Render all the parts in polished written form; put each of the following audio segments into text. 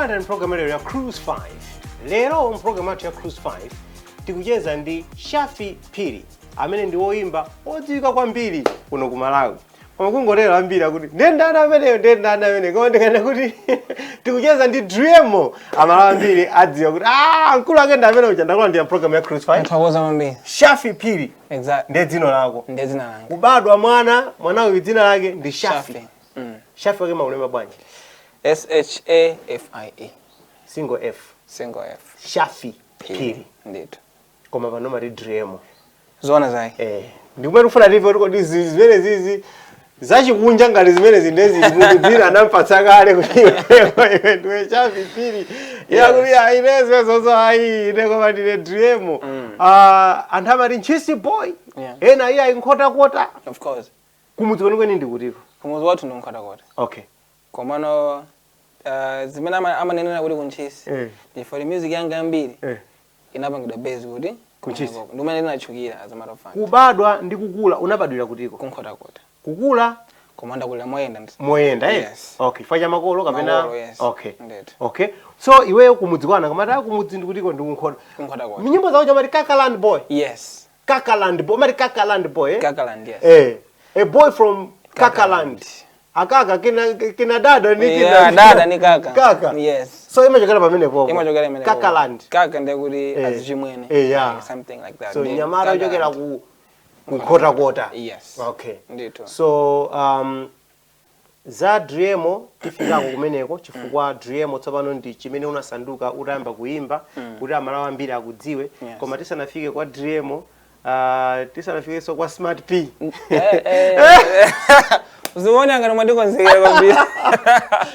Takulandirani program lero ya Cruise 5. Lero mpulogalamu yathu ya Cruise 5 tikucheza ndi Shafi Phiri, amene ndi woyimba odziwika kwambiri kuno ku Malawi. Koma kungotero ambiri akuti, "Ndendani ameneyo? Ndendani ameneyo?" Koma ndikana kuti tikucheza ndi Driemo, Amalawi ambiri adziwa kuti, "Ah, mkulu ake ndi amene uja." Ndakulandira program ya Cruise 5. Nthokoza kwambiri. Shafi Phiri. Exactly. Ndiye dzina lako? Ndiye dzina langa. Kubadwa mwana, mwana uyu dzina lake ndi Shafi? Shafi. Shafi wake maulemba bwanji? S H A F I E. Single F? Single F. Shafi Phiri. Ndithu. Koma pano mati Driemo? Zoona zake. Eh, ndikumene kufuna timve kuti kodi zimene zizi zachikunja ngati zimene zindezi munthu dzina anampatsa kale kuti iwe ndiwe Shafi Phiri, yakuti ayi, ine zimezozo ayi, ine koma ndine Driemo. Ah, anthu amati Ntchisi boy, ena iye ayi, Nkhotakota. Of course. Kumudzi kwenikweni ndikutiko? Kumudzi wathu ndi Nkhotakota. Komano zimene amanenera kuti kuntchisi, ndifo music yanga yambiri inapangidwa base kuti Kuntchisi. kumeneko. Ndimene ndinatchukira, as a matter of fact. Kubadwa ndi kukula, unabadwira kutiko? Kunkhotakota. Kukula? Koma ndakulira Moyenda. Moyenda, eh? Yes. Okay, chifukwa cha makolo kapena? Makolo, yes. Ndithu. Okay, so iweyo kumudzi kwana kamati kumudzi ndikutiko? Ndikunkhota? Kunkhotakota. Nyimbo zawo chamati Kakaland boy? Yes. Kakaland boy, mati Kakaland boy, eh? Kakaland, yes. Eh, a boy from Kakaland, akaka kina kina dada ni kina Yeah, dada ni kaka. Kaka. Yes. So imachokera pamene popo? Imachokera imene. Kakaland. Kaka ndekuti azichimwene. Yeah. Something like that. So Then nyamata ochokera Kakaland. ku Kunkhotakota. Yes. Ndithu. So za Driemo tifikako kumeneko, chifukwa Driemo tsopano ndi chimene unasanduka utayamba kuyimba kuti Amalawi ambiri akudziwe. Koma tisanafike kwa Driemo, tisanafikenso kwa Smart P, Eh, eh. Uzione ngati mwandikonzekera kwambiri.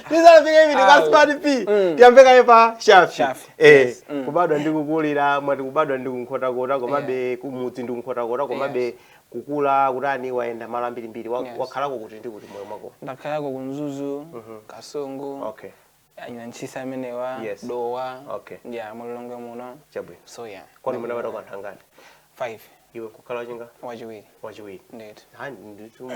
Tisanafike imini kwa Ah. Smart P, tiyambe kaye pa Shafi. Shafi, Eh, yes. Kubadwa ndi kukulira, mwati kubadwa ndi Kunkhotakota, komabe kumudzi ndi Kunkhotakota, komabe kukula kutani, wayenda malo ambirimbiri. Wakhalako kuti ndi kuti moyo mwako? Ndakhalako ku Mzuzu, Kasungu, anyina Ntchisi amenewa, Dowa, yeah, mulilongwe muno. Chabwino. So yeah. Kwanu munabadwa kwa anthu angati? Five. Iwe kukhala wachinga? Wachiwiri. Wachiwiri. Ndithu. Hani ndithu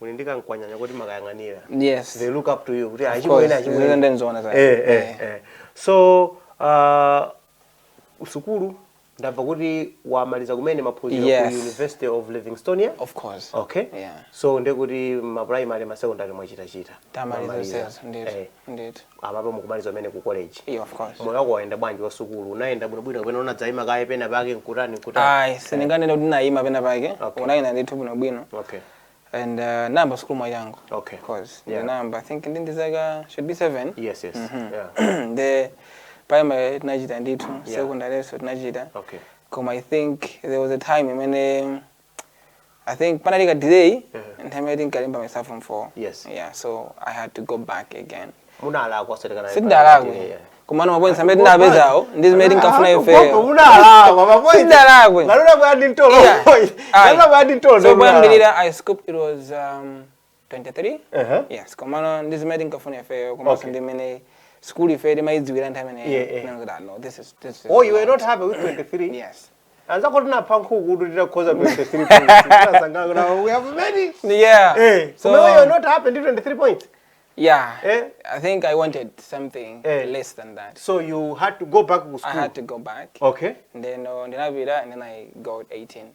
muli ndi kankwanyanya kuti makayang'anira. Yes. They look up to you kuti Of achimwene, course. achimwene. Ndenzoona zake. Eh. So sukulu, ndamva kuti wamaliza kumene maphunziro ku University of Livingstonia? Of course. Yeah. So ndekuti ma primary, ma secondary mwachitachita? Tamaliza. Mwamaliza. Zonsezo, ndithu. Ndithu. Apapo mukumaliza umene ku college? Yeah, of course. Moyo wako wayenda bwanji wa sukulu? Unayenda bwinobwino kapena unadzayima kaye pena pake nkutani nkutani? Ayi, sindinganene kuti ndinayima pena pake. Unayenda ndithu bwinobwino. And namba sukulu mwachangu. Of course. Ndinamba, I think ndindi zaka should be 7. The primary tinachita ndithu, secondary so tinachita. Koma I think there was a time imene I think panali ka delay, nthawi imene tinkalemba myself form 4. Yeah, so I had to go back again. Munalakwa sotekana? Sindalakwe, komano ma points amene tinapezawo ndi zimene tinkafuna ifeyo. Munalakwa ma points. Sindalakwe. Ngalona bwa ndi mtolo. Ayi. Ngalona bwa ndi mtolo. So kuyambirira I scooped, it was 23. Yes, komano ndi zimene tinkafuna ifeyo, komanso ndi imene school ife timayidziwira nthawi imeneyo. Ndinangoti, "No, this is Oh, you were not happy with 23? Yes. Anzako tinapha nkhuku kuti titakhoza 23 points. Tinasangana kuti we have made it. So So you were not happy ndi 23 points? Yeah. Eh? I think I wanted something less than that. So you had to go back to school? I had to go back. And then ndinapita and then I got 18.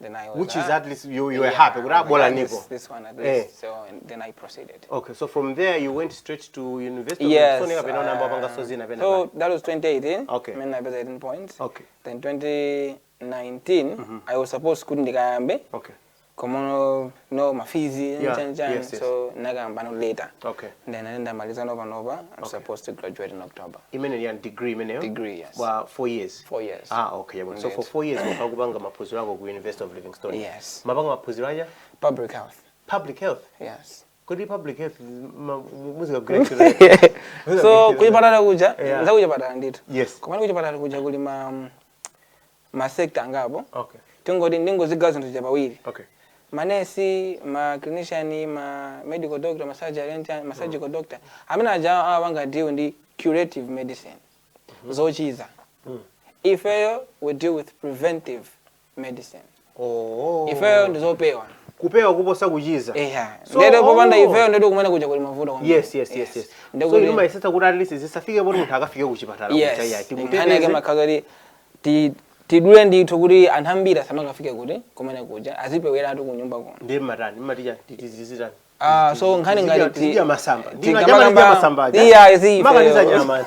Then I was Which is ah, at least you were yeah, happy kuti I was abola like, niko. This one at least. So and then I proceeded. Okay, so from there you went straight to University of Yes. Livingstone kapena unayamba wapanga sozina pena? So that was 2018. When I 18 points. Then 2019 I was supposed kuti ndikayambe. Komano no ma fees, chan chan. So nakayamba no later. Then ndamaliza nova nova. I'm supposed to graduate in October. Imene ya degree imeneyo? Degree, yes. Wa 4 years? 4 years. Ah, okay. Yeah. So for Indeed. 4 years wakhala kupanga maphunziro ako ku University of Livingstone? Yes. Mapanga maphunziro aja? Public health. Public health? Yes. Kodi public health muzikagwira ntchito? So kuchipatala kuja, nza kuchipatala ndithu. Komano kuchipatala kuja kuli ma sector angapo. Tingoti ndingozigawa zinthu chapawiri. Manesi, ma clinician, ma medical doctor, ma surgery, ma surgical doctor amene aja awanga deal ndi curative medicine, zochiza. Ifeyo we deal with preventive medicine. Ifeyo ndizopewa. Kupewa kuposa kuchiza. Eya. So, Ndero popanda oh. ifeyo ndeto kumene kuja kuli mavuto kwambiri. Yes. Nde So kuti- inu mayesetsa kuti at least zisafike poti munthu akafike kuchipatala kuja, ya, Yes, timuteteze. nkhani yake makhala kuti tidule ndithu kuti anthu ambiri asamakafike kuti kumene kuja, azipeweratu kunyumba kuno. Ndiye mmatani, mmaticha tizitani? Ah, so nkhani ngati tizidya masamba. Tikamaka- Masamba aja. Iya, izi Makaniza ifeyo. nyama.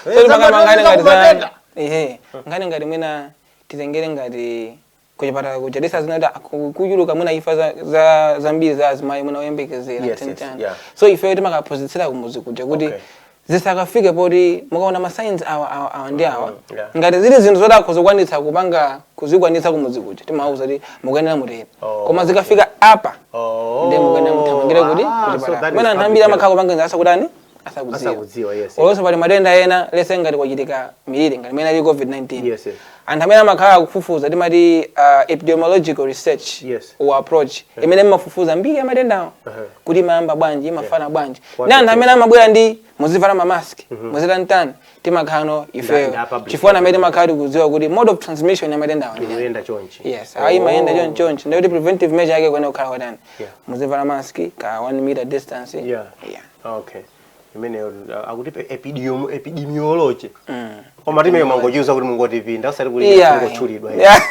So timakamba nkhani ngati za Kumatenda. ehe, nkhani ngati mwina titengere ngati kuchipatala kuja tisazinati kuchuluka mwina ifa zambiri za azimayi mwina oyembekezera tani. So ifeyo timakaphunzitsira kumuzi kuja kuti zisakafike poti mukaona ma signs awa, awa, awa ndi awa, ngati zili zinthu zoti akuzikwanitsa kupanga, kuzikwanitsa kumuzi kuja, timawuza kuti mukuyenera mutere. Koma zikafika apa, ndiye mukuyenera muthamangire kuti Ah, so kuchipatala. that is Mwina anthu public ambiri health. amakhala kupanga asakutani, asakudziwa. Asakudziwa, yes. Olonso pali matenda ena lese ngati kwachitika miliri ngati imene ali COVID-19, Yes. anthu amene amakhala kufufuza, timati epidemiological research or approach imene imafufuza mbiri ya matendawo, kuti imayamba bwanji, imafana bwanji, What ndi anthu is amene amabwera ndi muzivala ma mask, muzitantani, timakhala ifeyo Nda public chifukwa health. amene timakhala tikudziwa kuti mode of transmission ya matendawo ndi chani. Ikuyenda chonchi. Yes, ayi, imayenda chonchi chonchi, ndikuti preventive measure yake kuyenera kukhala kwatani? Yeah. Muzivala mask ka 1 meter distance. Yeah. Okay, imeneyo akuti epidemiology, koma timene mwangochiuza kuti mungotipinda usati kuti kungotchulidwa. Yeah.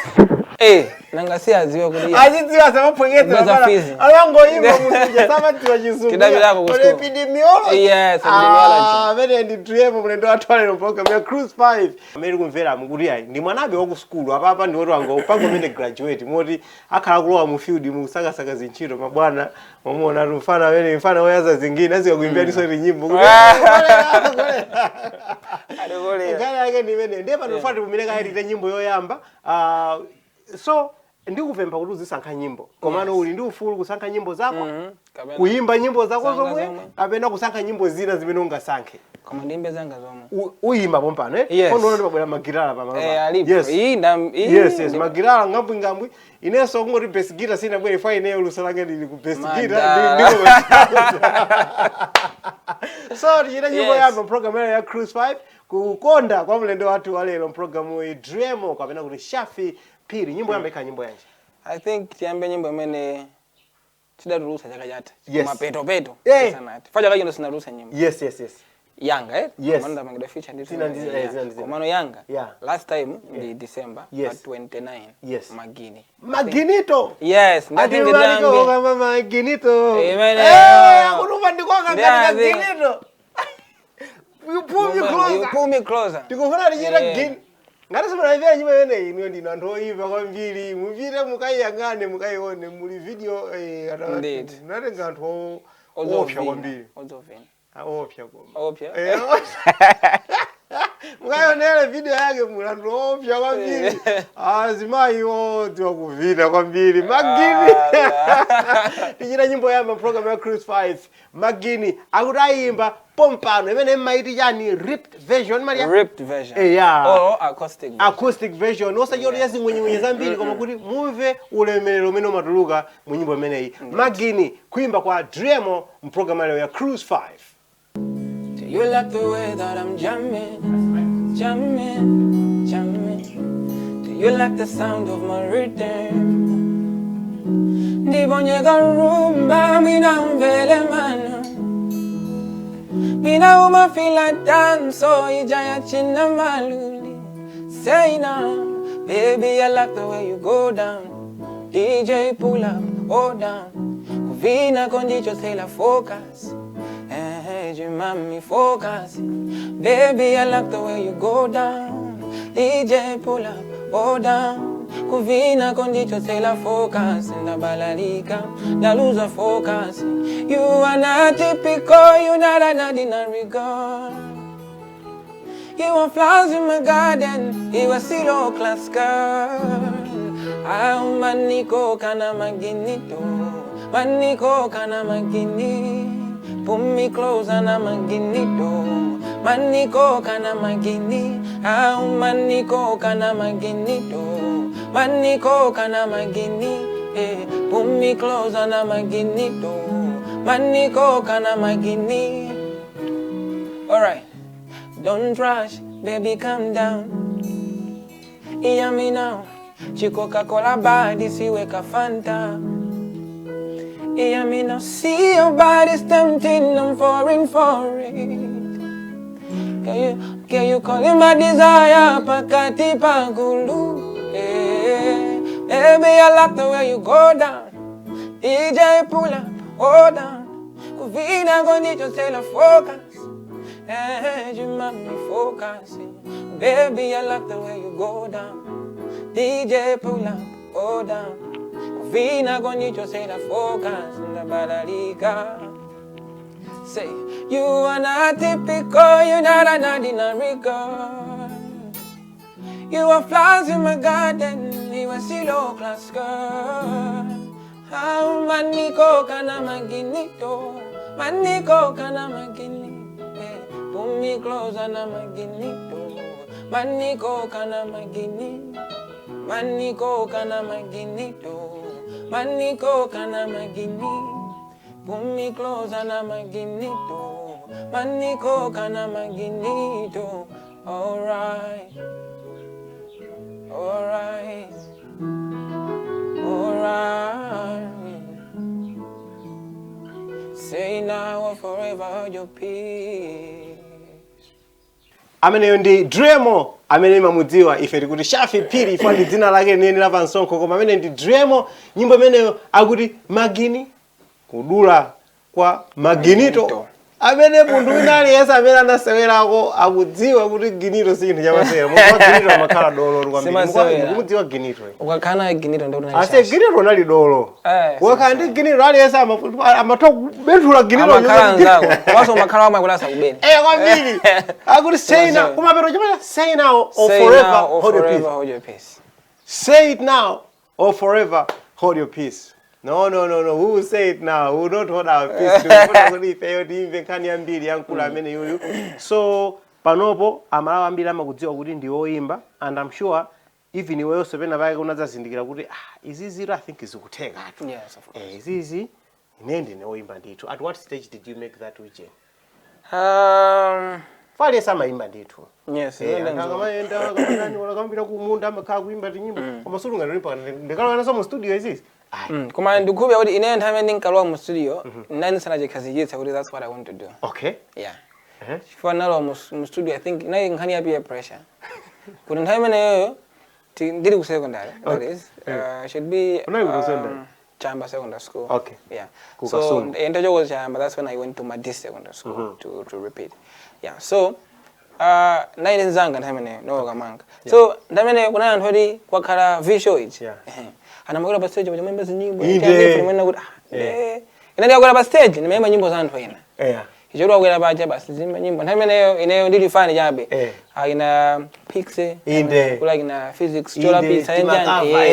Eh, nanga si aziwe kuti Achidziwa samaphweketsa. Kubweza fees. Alangoimba munthu samadziwa Chizungu. Tidapitako ku Kodi school. Epidemiology. Yes, epidemiology. Ah, amene ndi Driemo, mlendo wathu alero program ya Cruise 5, amene tikumvera mukuti ayi, ndi mwanabe wa ku sukulu apapa, ndi woti wangopanga umene graduate, moti akhala kulowa mu field mukusakasaka zintchito. Mabwana mwamuona tu mfana amene, mfana woyaza zingine, azika kuimbira ndiso nyimbo kuti Adikolera. Nkhani yake ndi imene. Ndiye pano fati kumene kayitite nyimbo yoyamba. Ah, so ndikupempha kuti uzisankha nyimbo, komano uli ndi ufulu kusankha nyimbo zako, Kapena kuyimba nyimbo zako zanga zomwe, zomwe. kapena kusankha nyimbo zina zimene ungasankhe. Koma ndimbe zanga zomwe. Uyimba pompano, eh? Yes. Kono ndipabwera magitala pamalo. Eh, alipo. Yes. Iyi iyi Yes, magitala ngambwi ngambwi. Inenso kungoti bass guitar sinabwere fa ineyo luso langa lili ku bass guitar. Madala. So tichita nyimbo yamba program ya Cruise 5, kukonda kwa mlendo wathu wa lero mpulogalamu iyi, Driemo kapena kuti Shafi Phiri. Nyimbo yamba ikhala nyimbo yanji? I think tiyambe nyimbo imene tidatulutsa chaka chatha. Yes. Mapeto peto. Tisanati. Fa chaka chino sinatulutsa nyimbo. Yes. Yanga, eh? Yes. Komano ndapangidwa feature ndi Zina ndi zina. Komano yanga. Yeah. Last time ndi December pa 29. Yes. Magini. Maginito. Yes, ndati ndiyambe. Kama maginito. Imene. Eh, akunupa ndikoka Ndi ngati maginito. You pull me You closer. pull me closer. Tikufuna tichita Yeah. gini. Ngati simunamvera nyimbo imeneyi, inuyo ndinu anthu oyipa kwambiri. Mupite mukayiyang'ane, mukayione, muli video, eh, Indeed. natenga anthu oopsa kwambiri. Odzovina. Oopsa koma. Oopsa. Eh, mukayionere video yake, muli anthu oopsa kwambiri, azimayi odziwa kuvina kwambiri. Magini, tichita nyimbo yamba program ya Cruise 5, Magini, akuti ayimba pompano imene mmaiti chani, ripped version, Maria? Ripped version. Yeah. Or acoustic version. Acoustic version, osachoti ya zing'wenyeng'wenye zambiri, koma kuti mumve ulemerero umene umatuluka mu nyimbo imeneyi, Magini, kuimba kwa Driemo mpulogalamu lero ya Cruise 5. Do you like the way that I'm jamming, jamming, jamming? Do you like the sound of my rhythm? Ndibonyeka rumba, mina umvele mano. Mina umafila dance, oh ijaya china maluli. Say now, baby, I like the way you go down. DJ pull up, hold down. Kuvina kondicho tela focus. Hey, you mami focus. Baby, I like the way you go down. DJ pull up, hold down. Kuvina kondicho tela focus. Ndabalalika, na lose focus. You are not typical, you not an ordinary girl. You are flowers in my garden, you are zero class girl. Ah, maniko kana maginito, maniko kana magini. Pull me closer na maginito, maniko kana magini. Ah, maniko kana maginito, maniko kana magini. Eh, pull me closer na maginito, maniko kana magini. Alright. Don't rush, baby, calm down. Hear me now. Chi Coca-Cola body, siweka Fanta. Yeah, me now see your body's tempting, I'm falling for it. Can you calling my desire pakati pagulu? Yeah. Baby, I like the way you go down. DJ pull up, hold on. Kuvina kondicho sela focus. Eh, you make me focus. Baby, I like the way you go down. DJ pull up, hold down. Kuvina kondicho sela focus. Ndabalalika. Say, you are not typical, you're not an ordinary girl. You are flowers in my garden, you are low class girl. Ah, maniko kana maginito, maniko kana magini. Eh, pull me closer na maginito, maniko kana magini, maniko kana maginito, maniko kana magini. Pull me closer na maginito, maniko kana maginito. Alright, alright, alright. Say now or forever hold your peace. Ameneyo ndi Driemo amene mamudziwa. Ife tikuti Shafi Phiri ifo ndi dzina lake nene la pansonkho, koma amene ndi Driemo. Nyimbo imeneyo akuti Magini, kudula kwa maginito. Maginito. Amene munthu wina aliyense amene anasewerako akudziwa kuti ginito si chinthu chamasewera. Munthu wa ginito amakhala dolo kwambiri. Simasewera. Mukumudziwa ginito? Ukakhala ginito ndi Ase, ginito unali dolo. Wakhala ndi ginito, aliyense amatha kubenthula ginito. Amakhala anzako komanso umakhala wamwe kuti asakubeni. Eh, kwambiri. Akuti say now, kumapero chimene say now or Say forever now or hold your forever peace. Hold your peace. Say it now or forever hold your peace. No, no, no, no. We will say it now. We will not hold our peace. Tikufuna kuti ifeyo timve nkhani yambiri ya mkulu amene yuyu. So panopo Amalawi ambiri amakudziwa kuti ndi woyimba, and I'm sure even iweyonso pena pake unadzazindikira kuti, ah, izizi I think zikuthekatu. Yes, of course. Eh, izizi ine ndine woyimba ndithu. At what stage did you make that vision? Falesa amayimba ndithu. Yes. Eh, anthu akamayenda, akamayani, akamapita kumunda, amakhala kuimba tinyimbo, koma sulunganolimpa ndikalowanso mu studio izizi. Ayi. Koma ndikukhulupirira kuti ine nthawi imene ndinkalowa mu studio nani ndisanachikhazikitsa kuti that's what I want to do. Yeah. Chifukwa nalowa mu studio, I think inali nkhani ya peer pressure, kuti nthawi imeneyoyo ndili ku secondary, that is, should be Unali ku secondary? Chamba Secondary School. Yeah. Ku So Kasungu. ndachoko Chamba, that's when I went to Madisi Secondary School to repeat. Yeah, so nali nzanga nthawi imeneyo nokamanga. So nthawi imeneyo kunali anthu oti kwakhala visual ichi. Anamakwera pa stage pachamayimba zinyimbo. Inde. Kuti ah, ine ndikakwera pa stage ndimayimba nyimbo za anthu ena. Ichoti wakwera paja basi zimba nyimbo. Nthawi imeneyo ineyo ndili fan chabe. Akina Piksy. Kula akina Phyzix, Chola Pizza. Timakava,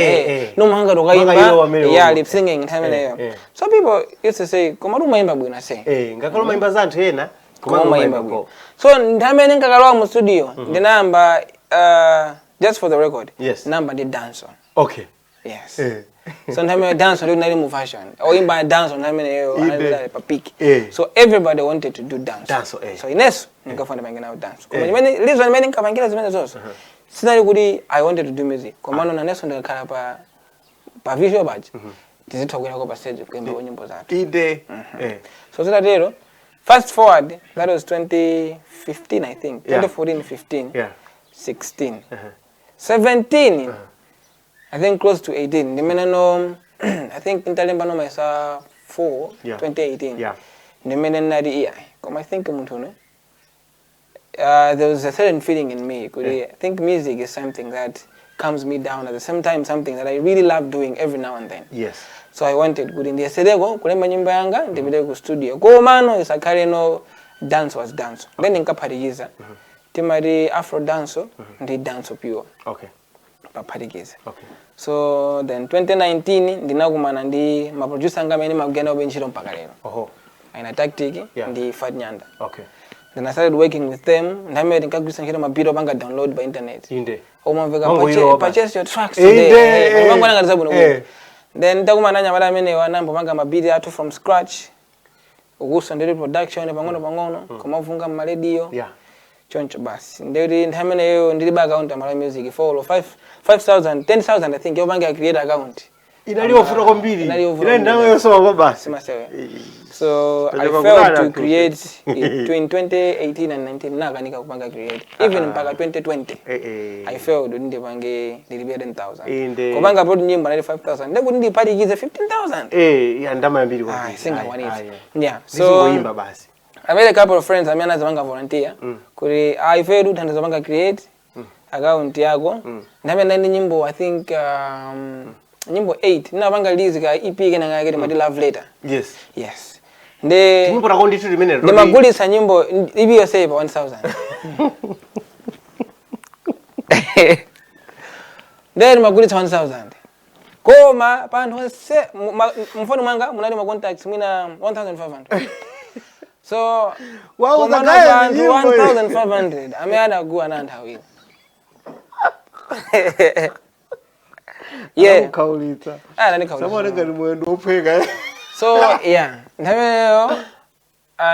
Nomanga Manga iwo tokaimba amene yeah, umo. lip singing nthawi imeneyo. So people used to say, koma umayimba bwino ase. Eh, ngakhale umayimba za anthu ena, Koma umayimba bwino. So nthawi imene nkakalowa mu studio ndinayamba, just for the record, namba ndi dancehall. Yes. So nthawi imeneyo dancehall ndi inali mu fashion, oyimba dancehall nthawi imeneyo anali pa peak. So everybody wanted to do dance. Dancehall, eh. So ineso ndikafuna ndipange nawo dance, koma chimene reason imene nkapangira zimene zonso sinali kuti I wanted to do music, komano nanenso ndikakhala pa visual paja tizitha kukwera pa stage kuimba nyimbo zathu. Inde. So zitatero, fast forward, that was 2015, I think. 2014, 15, 16, 17, I think close to 18, ndimene no, I think ntalemba no maisa 4. 2018 ndimene ndinati iya, koma I think munthu une, there was a certain feeling in me kuti I think music is something that calms me down, at the same time something that I really love doing every now and then. So I wanted kuti ndiyesereko kulemba nyimbo yanga, ndipite ku studio, komano isakhale no dance was dance. Then ndinkaphatikiza, timati afro dance ndi dance pure. Paphatikiza. So then 2019 ndinakumana ndi maproducer anga amene magena obe ntchito mpaka lero, aina Tactic ndi Fat Nyanda. Then I started working with them. Nthawi imene tinkagwiritsa ntchito mabito opanga download pa internet. Omamveka Mango ilo purchase your tracks Inde, today. Mangwana ngati zabwino bwino. Then ndakumana anyamata amenewa, anambopanga mabiti athu from scratch, ukuso ndiri production pang'ono pang'ono, kumavunga mmarediyo. Choncho basi ndikuti nthawi imeneyo ndilibe account ya Malawi Music 4 or 5 5000, 10,000 I think, yopanga create account. Inali yovuta kwambiri. Inali yovuta Inali ndalama kwambiri. yosowa kwa basi. Simasewe. So I Tachoka failed kudala to tu. create between 2018 and 19, nakanika kupanga create even mpaka 2020. I failed kuti ndipange, ndilipire 10,000. Inde. Kupanga upload nyimbo nali 5000, ndekuti ndipatikize 15,000. Ya ndalama yambiri kwambiri. Ah, singakwanitse. Ayi, ayi. Yeah, so Ndizingoyimba basi. I made a couple of friends amene anazapanga volunteer kuti, ah, ife tithandiza panga create account yako. Ndamene ndi nyimbo, I think nyimbo 8 ndinapanga release ka EP kena kake timati Love Letter. Yes, ndi Nyimbo tako ndithu limene. Ndimagulitsa nyimbo EP yonse pa 1000. Then ndimagulitsa 1000, koma pa anthu onse mfoni mwanga munali ma contacts mwina 1500, so Wauza komano guys pa anthu nyimbo iyi. 1500 amene anaguwa na anthu awiri, yeah. Anakukhawulitsa. Ah, anandikhawulitsa. Samone ngati mwendo wophweka. So yeah, nthawi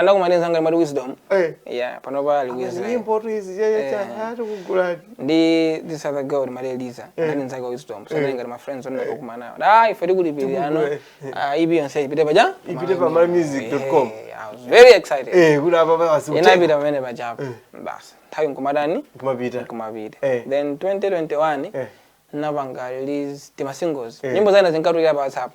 ndakumana nzanga imati Wisdom. Yeah, panopa ali ku Israel. Nyimbo tu izi cha tikugulani. Ndi this other girl timati Eliza, ndani nzake wa Wisdom. So ndani ngati ma friends onena kokumana nawo, ah, ife tikulipirira ano, ah, EP yonse ipite paja. Ipite pa malamusic.com. I was very excited. Kuti apa basi. Inapita pamene pajapo basi, nthawi nkumatani? Kumapita. Nkumapita. Then 2021 napanga release tima singles. Nyimbo zina zinkatulira pa WhatsApp.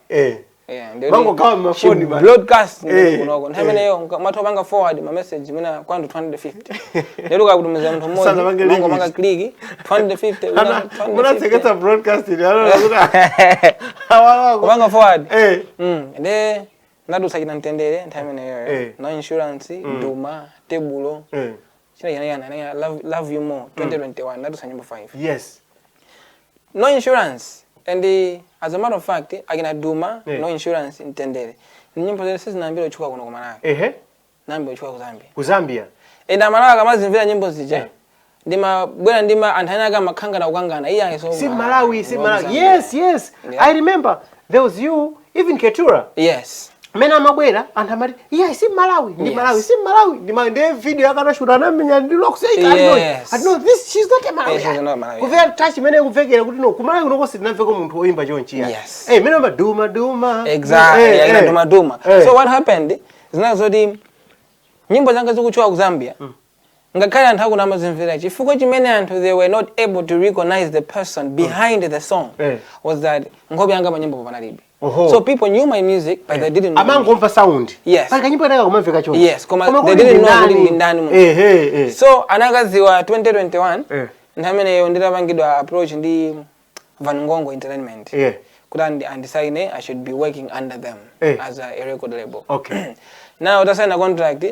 Yeah, ndio. Mangogawa mafoni basi. Broadcast kunoko nthawi imeneyo mathu panga forward ma message mina kwandu 250, lero kakutumiza munthu mmodzi. Sana pange mango limit. panga click 250 wina 250. Munatseketsa broadcast ili anoona kuti awawako. Kupanga forward. Eh. Nde ndadutsa china Mtendere nthawi imeneyoyo. No Insurance, Duma, Tebulo. China china china, Love You More. 2021 ndadutsa nyimbo 5. No Insurance, and as a matter of fact, akina Duma, No Insurance, Mtendere ni nyimbo zene sizinambira kuchuka kuno kumalawi. Nambira kuchuka ku Zambia. Ku Zambia. And Amalawi akamazimvera nyimbo zija, ndimabwera ndima anthu ena ake amakhangana kukangana, iye so Si Malawi, si Malawi. Yes. I remember there was you, even Ketura. Mene amabwera anthu amati, iye si Malawi, ndi Malawi, si Malawi, ndi Malawi. Ndiye video akanashuta anamenya ndi lock say, I know. I know this, she's not a Malawi. Yes, she's not a Malawi. Kumvera touch imene kumvekera kuti no, ku Malawi kunoko sitinamveko munthu woyimba chonchi ya. Mene ma Duma Duma. Exactly. Yeah, Duma Duma. So what happened, zinazoti nyimbo zanga zikuchuka ku Zambia, ngakhale anthu akuno amazimvera, chifukwa chimene anthu they were not able to recognize the person behind the song was that nkhope yanga pa nyimbo panalibe. So people knew my music, but they didn't know me. Amangomva sound. Yes. Pali kanyimbo kanaka kumamveka chonchi. Yes, koma they kodi didn't know ndani? kuti ndi ndani munthu. So anakaziwa 2021, nthawi imeneyo nditapangidwa approach ndi Van Ngongo Entertainment kuti andisaine, I should be working under them as a record label. Now utasaina contract,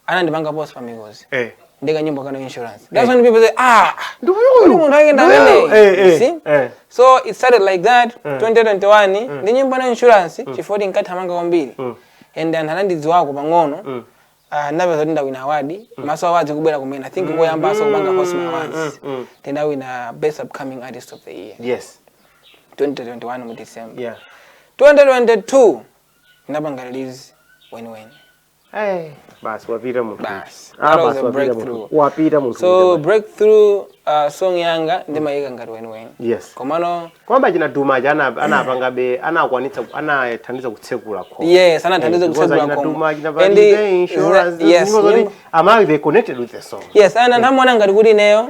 anandipanga post pa Mikozi ndika nyimbo kana Insurance. That's when people say, ah, Ndi uyu. uyu munthu akenda Ndi uyu. amene. See? So it started like that. 2021 ndi nyimbo na Insurance, chifukwa ndinkathamanga kwambiri and anthu anandidziwako pang'ono. Ah, ndapeza kuti ndawina award, maso awards kubwera kumene, I think koyambaso kupanga host ma awards, ndinawina Best Upcoming Artist of the Year. 2021 mu December. 2022 ndapanga release Weni Weni. Basi wapita munthu. Basi. Ah, That was basi a wapita breakthrough. munthu. Wapita munthu. So breakthrough song yanga ndimayika ngati Weni Weni. Komano Kwamba china Duma cha anapangabe, anakwanitsa, anathandiza kutsekula khomo. Yes, anathandiza Because kutsekula achina khomo. Duma, china And Valide, Insurance, yes, nyimbo zoti nyimbo- Amalawi they connected with the song. Yes, and anthu amaona ngati kuti ineyo,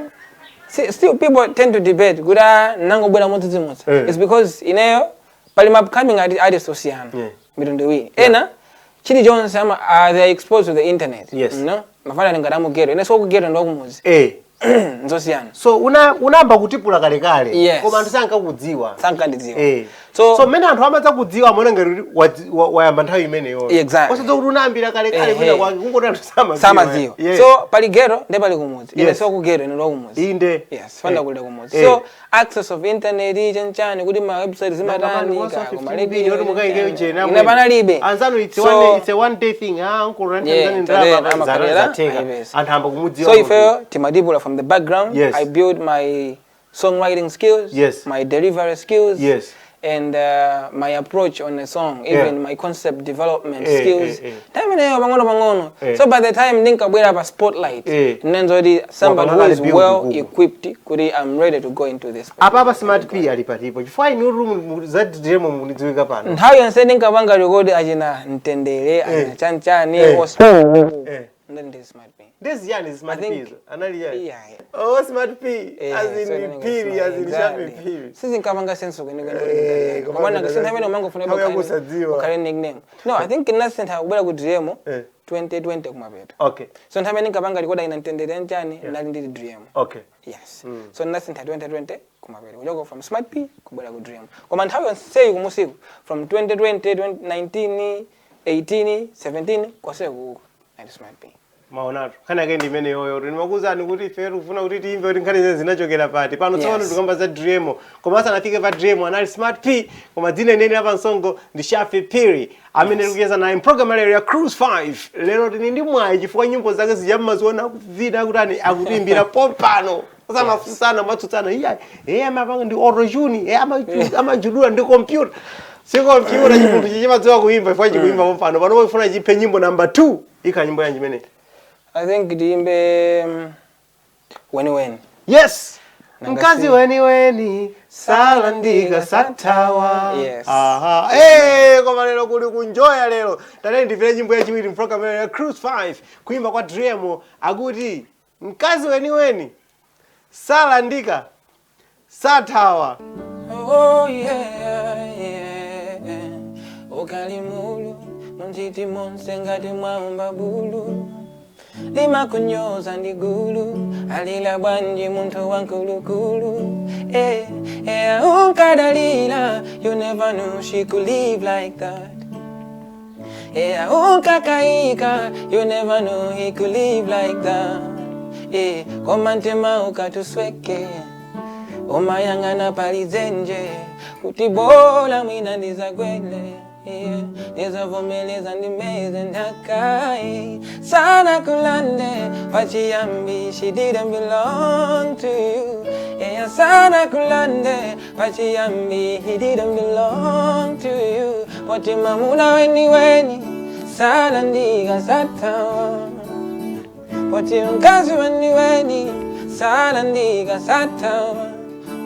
see, still people tend to debate kuti, ah, nangobwera modzidzimutsa. It's because ineyo pali ma upcoming artists osiyana, mitundu iwiri. Ena chilichonse ama they are exposed to the internet. No, mafana ngati amughetto, ine sokughetto, ndi wakumuzi. Nzosiyana. So unamba kutipula kalekale. Yes. Koma anthu sankakudziwa. Sankandidziwa. So So mmene anthu amadza kudziwa amaona ngati kuti wayamba nthawi imeneyo. Osadza kuti unayambira kalekale kwina kwake, kungoti anthu samadziwa. Samadziwa. So pali ghetto ndi pali kumudzi. Ine sokughetto, ine ndi wakumudzi. Inde. Yes, fanda kulira kumudzi. So access of internet, chanchani, kuti ma website zimatani ka kuma radio, ine panalibe. Anzanu it's So- one it's a one day thing. Ah, uncle Yeah, rent tada, ndalama amakalera, zateka. ayipeza. Anthu amba kumudziwa So munthu. ifeyo timadipula from the background. I build my songwriting skills, my delivery skills. And my approach on a song, even my concept development skills, nthawi imeneyo pang'ono pang'ono. So by the time ndinkabwera pa spotlight, ndinenzoti somebody who is build well kuku. equipped kuti I'm ready to go into this. Apapa Smart P ali patipo, chifukwa inu room za Driemo mukudziwika pano. Nthawi yonse ndinkapanga record achina Mtendere, achina Chanchani, Then ndi Smart P. Ndeziyani Smart I P think zo anali yani? Yeah. Oh, Smart P. As in So then Phiri, Smart- as in Shafi exactly. Phiri. Sizinkapanga sense kwenikweni. Koma Koma nanga amene umangofuna nthawi yakusadziwa. ukhale nickname. No, I think ndinasintha kubwera ku Driemo 2020 kumapeto. So nthawi imene ndinkapanga record ina Mtendere nchani, ndali ndili Driemo. Yes, so ndinasintha 2020 kumapeto, kuchoka from Smart P kubwera ku Driemo. Koma nthawi yonseyi kumusiku from 2020, 2019, 18, 17, konseku nali Smart P. Maonatu nkhani yake ndi imene yoyo. Ndimakuwuzani kuti ife tikufuna kuti timve kuti nkhani zene zinachokera pati. Pano tsopano tikamba za Driemo, koma asanafike pa Driemo anali Smart P, koma dzina inene la pansongo ndi Shafi Phiri amene tikucheza naye program lero ya Cruise 5. Lero tili ndi mwayi chifukwa nyimbo zake zijammaziona akuvina kuti ani akutiimbira pompano, samafunsana matsutsana iya, iye amapanga ndi autotune, iye amajudula ndi computer. Si computer, chimunthu chichimadziwa kuimba chifukwa chikuimba pompano. Pano pofuna chiphe nyimbo number 2, ikhala nyimbo yanji imeneyi? I think tiyimbe Weni Weni. Yes. Nanga Mkazi weni weni salandika sathawa. Yes. Aha, koma lero kuli kunjoya lero. Tatene ndipire nyimbo yachiwiri mpulogalamu ya Cruise 5, kuimba kwa Driemo, akuti mkazi weni weni salandika sathawa. Oh yeah. Ukalimulu munjiti monse ngati mwamba bulu limakunyoza ndi gulu alila bwanji munthu wankulukulu, eh, eh, unkadalila. You never knew she could live like that. Yeah, unkakaika. You never knew he could live like that. Yeah, koma mtima ukatusweke umayang'ana palizenje kuti bola mwina ndizagwele, yeah. Ndizavomeleza ndimeze ndakayi sana kulande pachiyambi. She didn't belong to you, yeah. Sana kulande pachiyambi. He didn't belong to you. Poti mamuna weni weni salandika satawa, poti mkazi weni weni salandika satawa.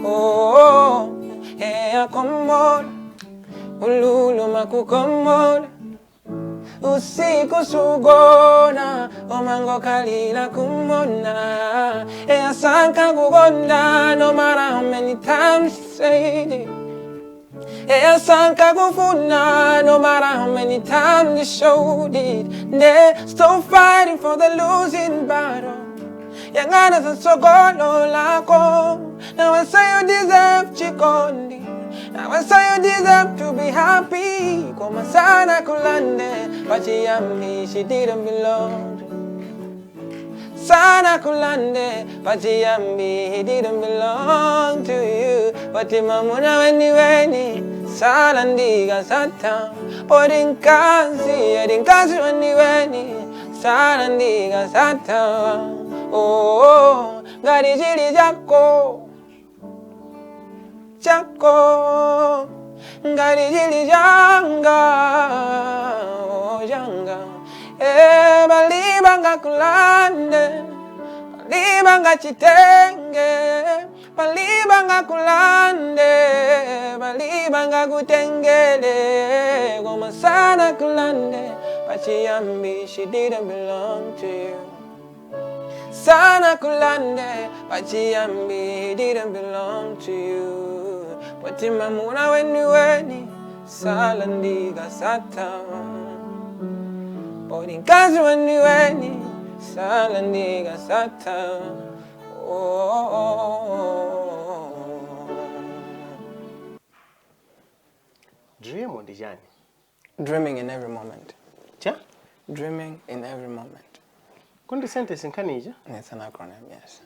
Oh, yeah, akomola ululu makukomola usiku sugona omango kalila kumona eyasanka kugonda, no matter how many times she said it. Eyasanka kufuna, no matter how many times they showed it. They're still fighting for the losing battle. Yang'ana zasogolo lako. Now I say you deserve chikondi. Now I say you deserve to be happy. Koma sana kulande pachiyambi. She didn't belong. Sana kulande pachiyambi. He didn't belong to you. Poti mamuna weni weni salandika sata, poti nkazi edi nkazi weni weni salandika sata. Oh, ngati chili chako chako, ngati chili changa, oh, changa, eh, palibe angakulande, palibe angachitenge, palibe angakulande, palibe angakutengele. Koma sana kulande pachiyambi. She didn't belong to you. Sana kulande pachiyambi. He didn't belong to you. Poti mamuna weni weni salandika satawa, poti mkazi weni weni salandika satawa. Oh. Dream ndi chani? Dreaming in every moment. Cha? Dreaming in every moment. Kundi sentence nkhani ija? It's an acronym, yes.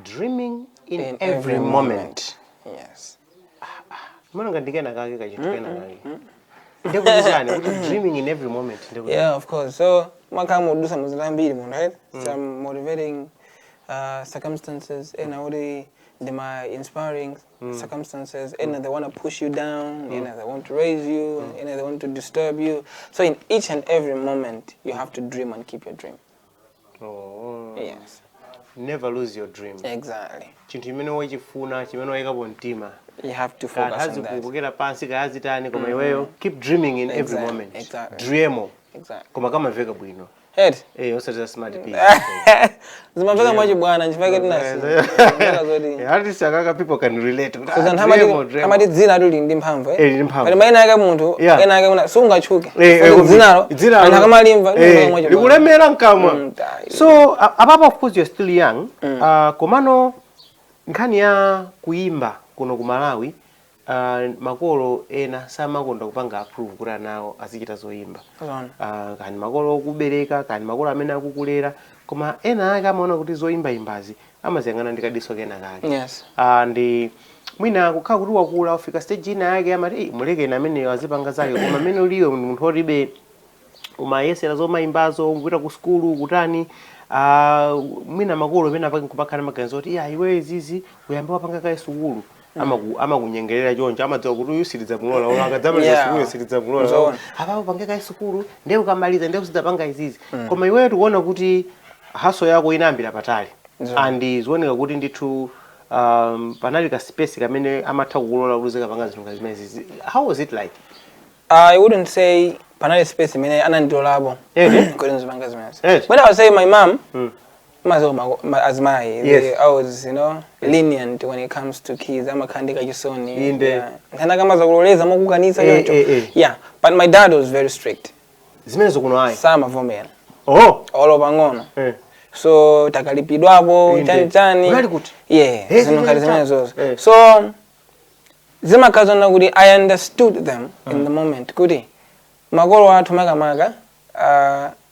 Dreaming in every moment. Yes. Mana ngandikena kake kachinthu kena kake. Ndekuti chani kuti dreaming in every moment, ndekuti? Yeah, of course. So makhala mudusa muzinthu ambiri munthu, right? Some motivating circumstances ena kuti Ndi ma inspiring circumstances. Ena they want to push you down, ena they want to raise you, ena they want to disturb you. So in each and every moment you have to dream and keep your dream. Oh. Yes. Never lose your dream. Exactly. Chinthu chimene wachifuna, chimene wayikapo mtima, You have to focus on that. Kazikukokera pansi, kazitani, koma iweyo keep dreaming in every moment. Dreamo. Koma kamamveka bwino. Head. Eh, osati za Smart P. Zimamveka mwachibwana, nchifukwa tinasi zoti Artist akaka, people can relate. Because anthu amati dzina lili ndi mphamvu, eh? Eh, lili ndi mphamvu. Pali mayina ake munthu ena ake muna sungatchuke. Eh, Dzinalo dzinalo. anthu akamalimva limamveka mwachibwana. Likulemera mkamwa. So apapo, of course you're still young, komano nkhani ya kuimba kuno ku Malawi, makolo ena samakonda kupanga approve kuti anawo azichita zoyimba. Zoona. Kani makolo okubereka, kani makolo amene akukulera, koma ena ake amaona kuti zoyimbayimbazi amaziyang'ana ndi kadiso kena kake. Ndi mwina kukhala kuti wakula, ufika stage ina yake, amati, "Ei, mulekeni ameneyo azipanga zake." Koma amene uliwe ndi munthu otibe umayesera zomayimbazo, kupita ku sukulu, kutani, mwina makolo amene apake nkumakhala maganizo kuti, "Iya, iwe izizi uyambe wapanga kaye sukulu." Amakunyengerera choncho, amadziwa kuti uyu sitidzamulola, ulo akadzamaliza sukulu sitidzamulola. Zoona. Apapo pange kaye sukulu, ndiye ukamaliza ndiye uzidzapanga izizi. Koma iweyo tikuona kuti hustle yako inayambira patali. Zoona. And zioneka kuti ndithu panali ka space kamene amatha kukulola kuti uzikapanga zinthu ngati zimenezi. How was it like? I wouldn't say panali space imene anandilolapo kuti ndizipanga zimenezi. But I would say my mom, mazo azimayi, they always lenient when it comes to kids, amakhandika chisoni. Inde. Yeah. Nthana kamaza kuloleza mokukanitsa choncho. Yeah, but my dad was very strict. Zimenezo kuno ayi. Samavomera. Oh. Olo pang'ono. So takalipidwapo, chani chani. Unali kuti? Yeah, zinthu ngati zimenezozo. So zimakhazana kuti I understood them in the moment, kuti makolo athu makamaka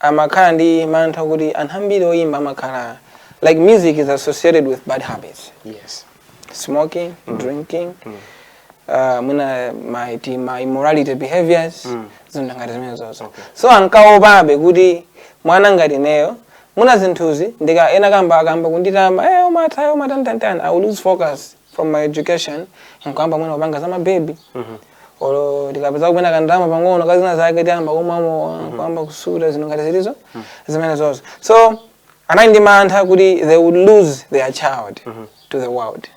amakhala ndi mantha kuti anthu ambiri oyimba amakhala, like, music is associated with bad habits, smoking, drinking, mwina ma immorality behaviors, zinthu ngati zimenezozo. So ankaopabe kuti mwana ngati ineyo, muna zinthuzi ndika ena kamba akamba kunditamba, eh, umatha, eh, umatantantani, I will lose focus from my education, nkuyamba mwina kupanga za mabebi, olo ndikapeza kupena kandalama pang'ono kazina zake, tiyamba kumwamo, kuyamba kusuta, zinthu ngati zilizo zimenezozo. So anali ndi mantha kuti they would lose their child to the world.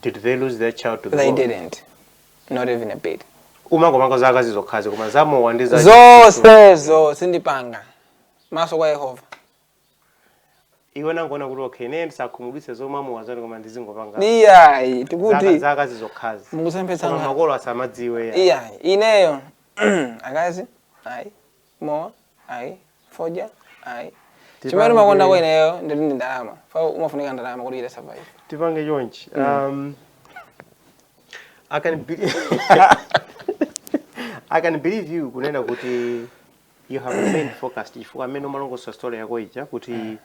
Did they lose their child to the They world? didn't, not even a bit. Umangomanga zakazi zokhazi, koma zamowa ndi za Zonsezo sindipanga, maso kwa Yehova. Iwe nangoona kuti, okay, ine ndisakhumudwitse zomamowa zanu, koma ndizingopanga Iyayi, tikuti zakazi zokhazi. Mukusemphetsa Koma ngati makolo asamadziwe ya. Iyayi, ineyo akazi ayi, mowa ayi, fodya ayi. Chimene umakonda kwa ineyo nditi ndi ndalama, fa umafunika ndalama kuti ite survive. Tipange chonchi, I can believe you kunena kuti you have remained focused, chifukwa amene umalongosola story yako ija kuti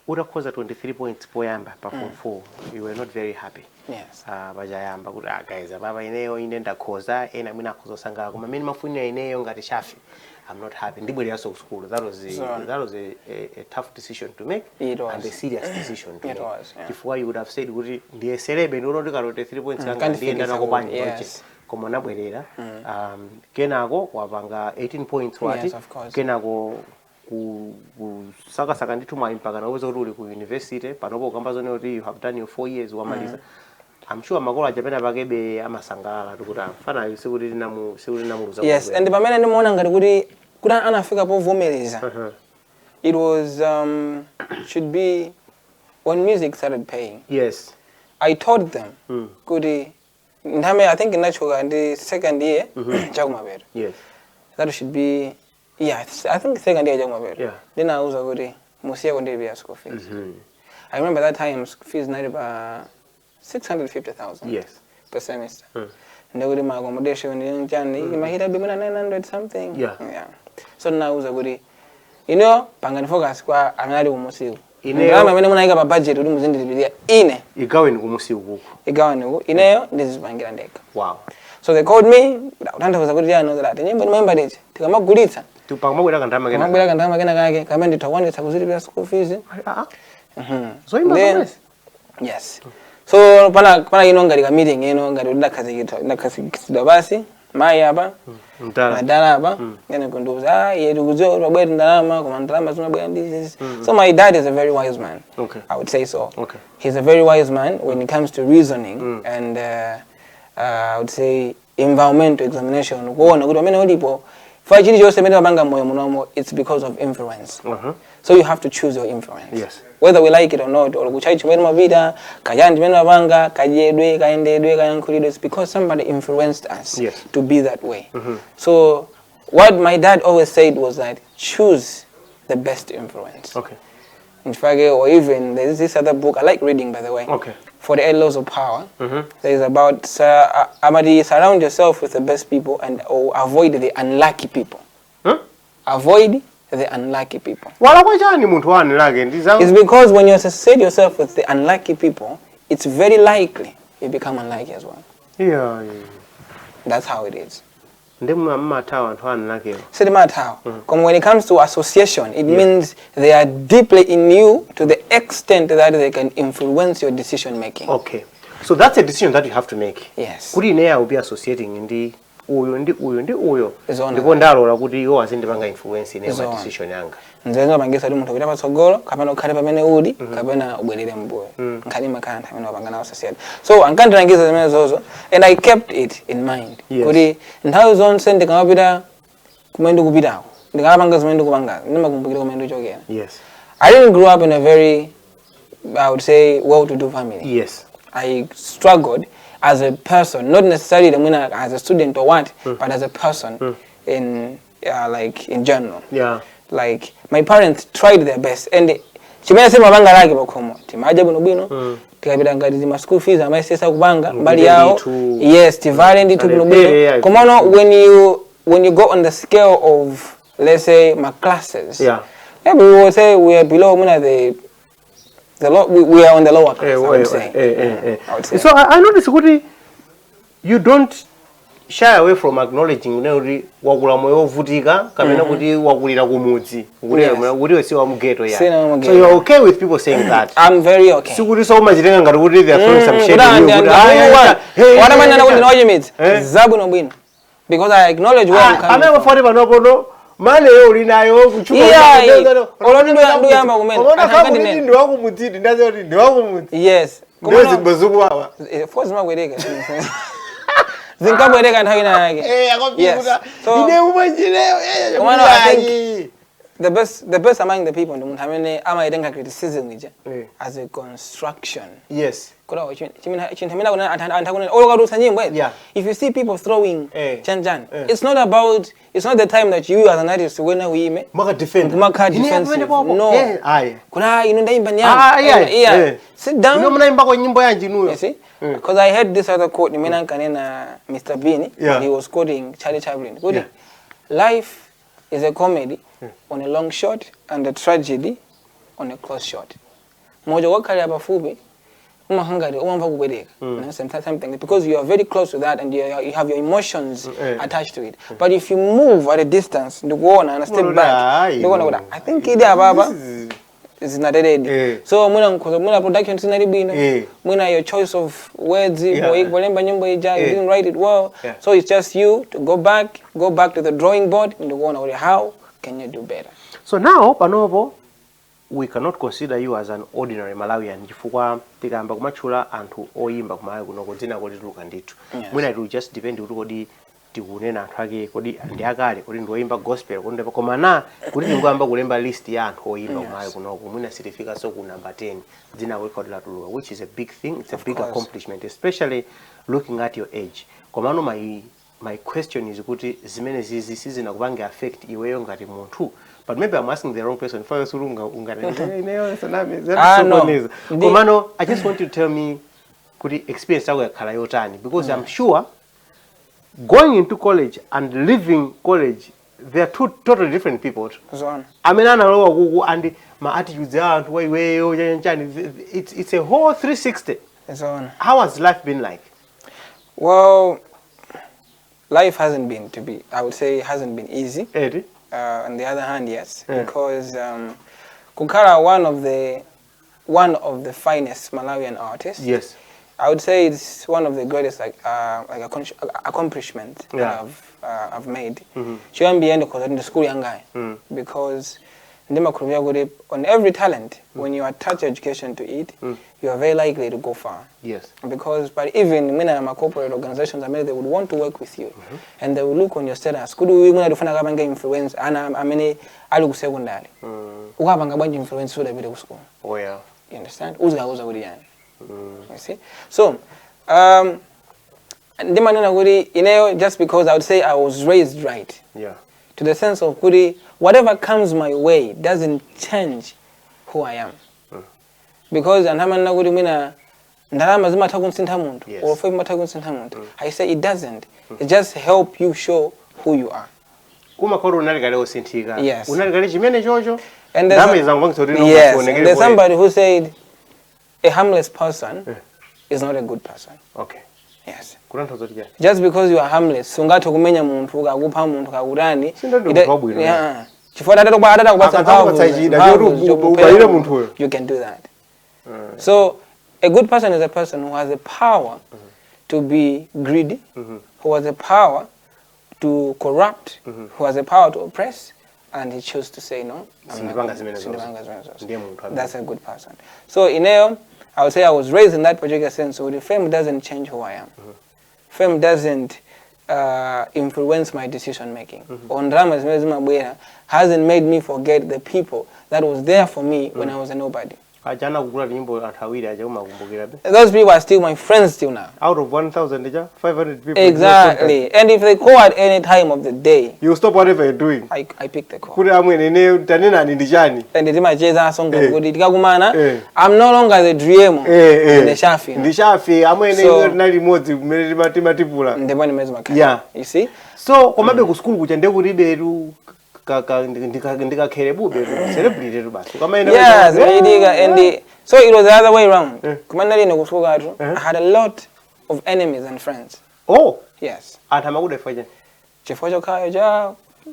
utakhoza 23 points poyamba pa form 4, you were not very happy. Yes. Pachayamba kuti, ah, guys, apapa ineyo ine ndakhoza, ena mwina akhoza osangalala, koma amene mafunira ineyo ngati Shafi, I'm not happy, ndibwereranso ku school. That was So- that was a tough decision to make It was. and a serious decision to It make, was, yeah. chifukwa you would have said kuti ndiyeserebe, ndiona kuti ka 23 points kanga Kandifikisa ndiyenda nako ku- bwanji. Koma unabwerera, kenako wapanga 18 points wati. Yes, of course. Kenako kusakasaka ndithu mwayi mpaka naweza kuti uli ku university panopo, ukamba zone kuti you have done your 4 years, wamaliza. I'm sure makolo aja pena pakebe amasangalala tikuti amfanayo sikuti tinamuluza. Yes, and pamene ndimaona ngati kuti anafika povomereza, it was should be when music started paying. I told them kuti nthawi, I think inachoka ndi second year chakumapeto. That should be, yeah, I think second year chakumapeto. Ndinawuza kuti musiye kundilipira school fees. I remember that time school fees inali pa 650,000 per semester. Ndikuti ma accommodation chani imahita bimuna 900 something. Yeah, so ndinawuza kuti ino pangani focus kwa amene ali kumusiku. Ndalama amene munayika pa budget kuti muzindilipirira ine, igaweni kumusiku kuku. Igawane uku, ineyo ndizipangira ndekha. So they called me, kutanthauza kuti yani kuti nyimbo ndimayimba tichi tikamagulitsa, Pakamabwera kandalama kena. Kamabwera kandalama kena kake kamene nditha kukwanitsa kuzilipira school fees. Ah, ah. Zoyimba zomwezi? Yes. So pana ino ngati ka meeting ino ngati ndakhazikitsidwa basi mayi apa, Mdala. Madala apa, ngene kundiuza, ah, iye tikudziwa kuti wabwera ndalama, koma ndalama zimabwera ndi izi. So my dad is a very wise man. I would say so. He's a very wise man when it comes to reasoning and I would say environmental examination, kuona kuti pamene ulipo fa chilichonse pamene mapanga moyo munomo, it's because of influence. So you have to choose your influence. Whether we like it or not, or kuchai chimene mapita, kachani chimene mapanga, kadyedwe, kayendedwe, kayankhulidwe, it's because somebody influenced us to be that way. So what my dad always said was that choose the best influence. In fact, or even there's this other book I like reading, by the way. 48 Laws of Power. There is about amati surround yourself with the best people and or avoid the unlucky people. Huh? Avoid the unlucky people. Walakwa chani munthu wani lake ndi za It's because when you associate yourself with the unlucky people, it's very likely you become unlucky as well. Yeah. That's how it is. Ndi mmathawa anthu unlucky. Sitimathawa. Koma when it comes to association, it means they are deeply in you to the extent that they can influence your decision making. Okay, so that's a decision that you have to make. Yes. Kuti ine I will be associating ndi uyo ndi uyo ndi uyo, Zona. ndipo ndalola kuti iwo azindipanga influence ine ma Zona. Decision yanga. Nzezo mapangisa kuti munthu upita patsogolo kapena ukhale pamene uli kapena ubwerere mbuyo, nkhani makhala anthu amene wapanga nawo associate. So ankandilangiza zimene zozo and I kept it in mind kuti nthawi zonse ndikamapita kumene ndikupitako, ndikamapanga zimene ndikupangazo, ndimakumbukira kumene ndikuchokera. I didn't grow up in a very, I would say, well-to-do family. I struggled as a person, not necessarily mwina as a student or what, but as a person in like in general. Like my parents tried their best and chimene simapanga lake pakhomo timadya bwinobwino, tikapita ngati zima school fees amayesesa kupanga mbali yawo. Ndithu. Yes, tivale ndithu bwinobwino. Alephere, Komano when you go on the scale of, let's say, my classes, maybe we will say we are below mwina the low, we are on the lower class, I would say. I would say. So I notice kuti you don't shy away from acknowledging kuti wakula moyo wovutika kapena kuti wakulira kumudzi. Kuti iwe si wa mghetto ya. Sina wa mghetto. So you're okay with people saying that? I'm very okay. Sikuti so umachitenga ngati kuti they are throwing some shade on you, kuti, "Ah, yeah, yeah, hey, Wanamanana kuti hey, ndinochimitsa zabwino bwino because I acknowledge where I'm Ah, coming amene from. mafoti panopono maleyo uli nayo kuchuka. Yeah, olo nduyamba kumene. Umaona Anthu kama kuti ankandinena. ndi wakumudzidi, ndaziwa kuti ndi wakumudzi. Yes. Ndiyo Komano- zimbazukuwawa. Of course zimabwereka, zinkabwereka nthawi ina yake. Yes. So ine umwenjileyo. Komano I think the best among the people ndi munthu amene amaitenga criticism ija as a construction. Kula chinthu amene akunena anthu, anthu akunena olo katulutsa nyimbo eti. If you see people throwing chanjani, it's not the time that you as an artist wena uime Maka defend. Kumakhala Ine defensive. pamene popo. No. Ayi. Kuna ino ndaimba ni Ah, yeah. yeah. Sit down. Ino munayimbako nyimbo yanji inuyo? You see? Because I heard this other quote, imene ankanena Mr. Bean, he was quoting Charlie Chaplin. Kuti, "Life is a comedy on a long shot and a tragedy on a close shot." Moyo wakhalira pafupi, umahangati umamva kubwereka. You know, something because you are very close to that and you have your emotions attached to it. But if you move at a distance, ndikuona and step back, Ayi. ndikuona kuti I think idi apapa This is- zinateredi. So mwina nkhoza mwina production sinali bwino, mwina your choice of words polemba nyimbo ija, you didn't write it well. So it's just you to go back to the drawing board ndikuona kuti how can you do better. So now panopo we cannot consider you as an ordinary Malawian, chifukwa tikayamba kumatchula anthu oyimba kumalawi kunoko dzina kolituluka ndithu. Mwina it will just depend kuti kodi tikunena anthu ake kodi ndi akale, kodi ndi oyimba gospel, kodi ndi, koma na kuti tingoyamba kulemba list ya anthu oyimba kumalawi kunoko, mwina sitifikanso ku number 10 dzina kulikhala latuluka, which is a big thing. It's a big Course. Accomplishment, especially looking at your age. Komano my question is kuti zimene zizi sizinakupange affect iweyo ngati munthu? But maybe I'm asking the wrong person for sulu unga sanami. Ah, no. Komano I just want you to tell me kuti experience yako yakhala yotani, because I'm sure going into college and leaving college, they are two totally different people. Zona. Amene analowa kuku and ma attitudes a anthu wa iweyo chanchani, it's a whole 360. Zona. How has life been like? Well, life hasn't been to be, I would say, hasn't been easy. Edi. On the other hand, yes, because kukhala one of the finest Malawian artists. I would say it's one of the greatest like accomplishment that I've made. Choyambira ndikhoza kuti ndi school yangayi, because ndimakhulupirira kuti on every talent, when you attach education to it, you are very likely to go far. Because but even mwina ma corporate organizations amene they would want to work with you and they will look on your status kuti uyu mwina tifuna kapange influence ana amene ali ku secondary, ukapanga bwanji influence sudapite ku school? Oh yeah. You understand? Uzikauza kuti yani? You see? So ndimanena kuti ineyo, just because I would say I was raised right to the sense of kuti whatever comes my way doesn't change who I am, because anthu amanena kuti mwina ndalama zimatha kunsintha munthu or fame imatha kunsintha munthu. I say it doesn't. It just help you show who you are. Kumakhala unali kale osinthika. Yes. Unali kale chimene chocho. And there's Ndalama zangupangitsa kuti Yes, and there's somebody who said a harmless person is not a good person. Yes. Kutanthauza kuti chani? Just because you are harmless, sungathe kumenya munthu, kakupha munthu, kakutani. Sindoti munthu wabwino. Yeah, chifukwa atakupatsa Akadzakupatsa mphamvu chida, mphamvu choti chokuphera ubayire munthu, munthuyo. you can do that. So a good person is a person who has the power to be greedy, who has the power to corrupt, who has the power to oppress, and he chose to say no, I'm not Sindipanga zimene zonse. Sindipanga zimene zonse. Ndiye munthu amene. That's a good person. So ineyo, I would say I was raised in that particular sense. So the fame doesn't change who I am. Fame doesn't influence my decision making. Or ndalama zimene zimabwera hasn't made me forget the people that was there for me when I was a nobody. Aja anakugula nyimbo anthu awiri aja umakumbukirabe? Those people are still my friends till now. Out of 1000 ja 500 people. Exactly. And if they call at any time of the day, You stop whatever you're doing. I pick the call. Kuti amwene ine tanenani ndi chani? And timacheza songa kuti tikakumana, I'm no longer the Driemo. Ndine Shafi. Ndi Shafi amwene. So- Ine tinali limodzi kumene timatipula. Ndipo ndimene zimakhala. You see? So komabe ku sukulu kucha ndekuti betu ndikakhere bubetu celebrity tu basi ukamaenda. Yeah, zimachitika. And so it was the other way round. Kumene ine ku sukulu kathu, I had a lot of enemies and friends. Oh. Yes. Anthu amakuda chifukwa chani? Chifukwa chokhayo cha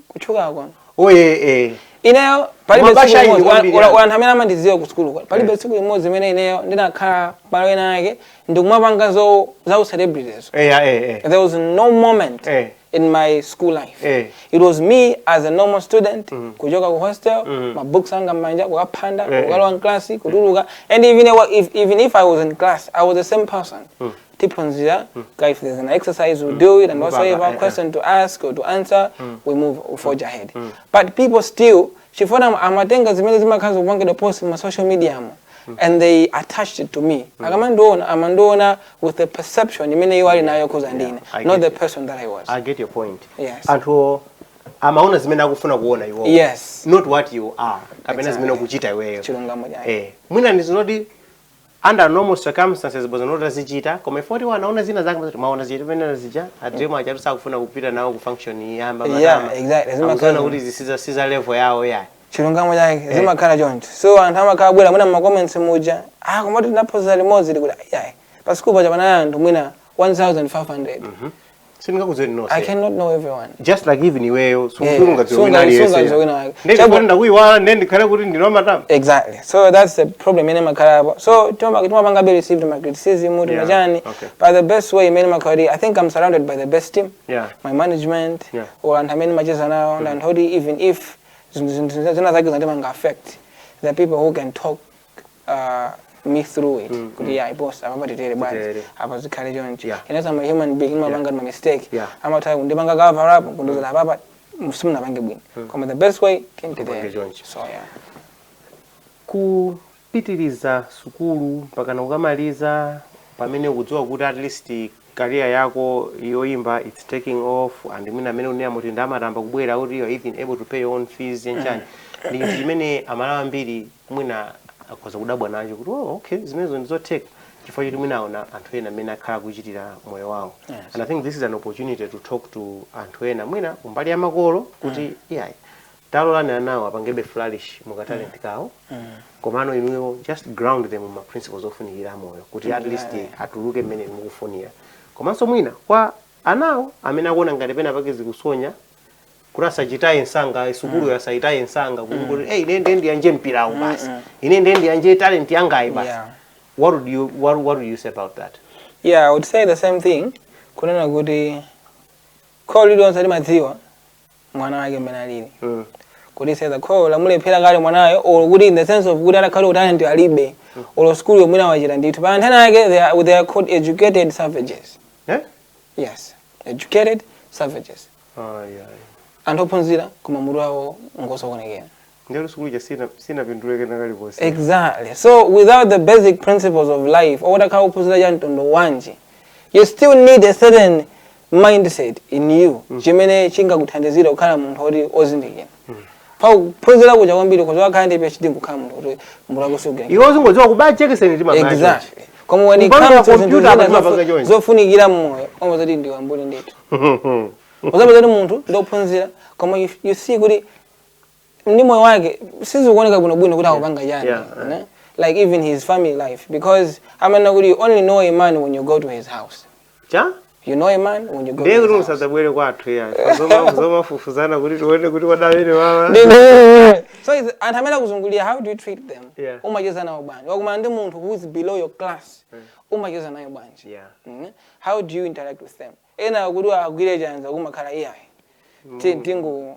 kutchukako. Oye eh. Ineyo palibe Mabasha tsiku ili limodzi kwambiri anthu. anthu amene amandidziwa ku sukulu, palibe tsiku limodzi imene ineyo ndinakhala palo ena ake ndikumapanga zo za celebrities. Eh. There was no moment in my school life. It was me as a normal student, kuchoka ku hostel, ma books anga mmanja, kukaphanda, kukalowa class, kutuluka. And even if I was in class, I was the same person. Tiphunzira, if there's an exercise, we do it and whatsoever, question to ask or to answer, we move, we forge ahead. But people still, chifukwa amatenga zimene zimakhala zikupangidwa post ma social media mo, and they attached it to me. Akamandiona, amandiona with the perception imene iwo ali nayo kuza ndine, I not get the you. person that I was. I get your point. Yes. Anthu amaona zimene akufuna kuona iwo. Not what you are. Kapena zimene ukuchita iweyo. Chilungamo chake. Mwina ndi zinoti under normal circumstances boza azichita, koma ifoti wanaona zina zake mazoti maona zija pamene zija adremo achatu sakufuna kupita nawo ku function yamba. Yeah, exactly. Zimakhala Akuziona kuti zisiza siza level yawo ya. Chilungamo chake zimakhala choncho. So anthu amakhala bwera mwina mma comments muja, ah, komati tinaphunzira limodzi, likuti ayi, pa school paja panali anthu mwina 1500. Sindingakudziweni nonse. I cannot know everyone. Just like even iweyo sungadziwe wina aliyense. Sungadziwe wina wake. Ndiye ndifuna ndakuyiwala, ndiye ndikhale kuti ndinomatama. Exactly. So that's the problem imene makhala apo. So timapanga be received ma criticism, timachani, but the best way imene makhala, I think I'm surrounded by the best team, my management or anthu amene macheza nawo, and anthu oti even if zinthu zina zake zandimanga affect, the people who can talk me through it kuti yeah, boss, apa patitere bwanji, Titere. apa zikhale chonchi. Inenso I'm a human being, imapanga ma mistake. Amatha kundipanga cover up, kunduzala apapa simunapange bwino, koma the best way Kupange tintitere. chonchi. So yeah. Kupitiriza sukulu mpaka ukamaliza, pamene ukudziwa kuti at least career yako yoyimba it's taking off, and mwina amene unena muti ndamatamba kubwera kuti you are even able to pay your own fees yenchani, ndi chinthu chimene Amalawi ambiri mwina akhoza kudabwa nacho kuti oh, okay, zimenezo ndizotheka, chifukwa choti mwina aona anthu ena amene akhala kuchitira moyo wawo. And I think this is an opportunity to talk to anthu ena mwina kumbali ya makolo kuti iyayi, talolani anawo apangebe flourish muka talent kawo, komano inuyo just ground them ma principles ofunikira moyo kuti at least atuluke mmene mukufunira. Komanso mwina kwa anawo amene akuona ngati pena pake zikusonya, kuti asachitaye msanga sukulu, asayitaye msanga kuti hey, ine ndiye ndiyanje mpirawo basi, ine ndiye ndiyanje talent yangayi basi. What would you say about that? Yeah, I would say the same thing, kunena kuti kholo lililonse limadziwa mwana wake mmene alili, kuti seza kholo lamulephera kale mwanayo, or kuti in the sense of kuti atakhala kuti talent alibe, or school yomwe awachita ndithu pa anthu ake, they are called educated savages. Eh? Yes, educated savages. Ayi, ayi. Anthu ophunzira koma mutu wawo ngosokonekera. Ndiyoti sukulu ija sinapindule kena kaliponse. Exactly. So without the basic principles of life, or utakhala uphunzira cha mtundu wanji, you still need a certain mindset in you chimene chingakuthandizire kukhala munthu oti ozindikira. Pa kuphunzira kuja kwambiri, kuzo wakhala ndi PhD, kukhala munthu kuti mutu wako sugwira. Iwe uzingodziwa kubaya jekeseni, timabaya. Exactly. Koma when it Kupanga comes to zinthu computer, zina apa timapanga chonchi. Zofunikira mmoyo, omwe ndi wambuli ndithu. Uzapeza kuti munthu ndophunzira, koma you see kuti ndi moyo wake sizikuoneka bwinobwino kuti akupanga chani, ne? Like even his family life, because amanena kuti you only know a man when you go to his house. Cha. You know a man when you go Ndiye to kuti his house. musadzabwere kwathu ya zomafufuzana kuti tione kuti wadamene mama. So anthu amene akuzungulira, how do you treat them? Yeah. Umacheza nawo bwanji? Wakumana ndi munthu who is below your class, umacheza naye bwanji? How do you interact with them? Ena kuti agwire chanza kumakhala iyayi, tingo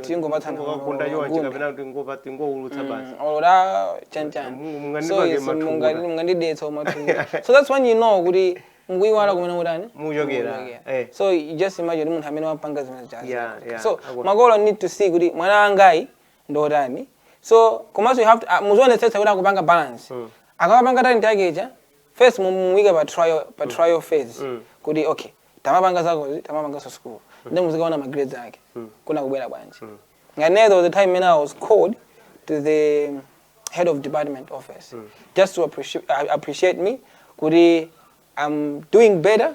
tingopatsana. Tingokakunda chonchi kapena tingoulutsa basi. Olola chanchani. Mungandipake So mathungula. Mungandidetsa umathungula. So that's when you know kuti mukuyiwala kumene kutani. Muchokera, Mukuchokera. eh. So you just imagine munthu amene wapanga zimene chazi. So makolo need to see kuti mwana wangayi ndotani. So komanso you have to muzionetsetsa kuti akupanga balance. Akamapanga talent yake ija, first mumuyike pa trial phase, kuti okay, tamapanga zakozi, tamapanga so school, then muzikaona ma grades ake kuna kubwera bwanji. Ngane there was a time when I was called to the head of department office just to appreciate me kuti I'm doing better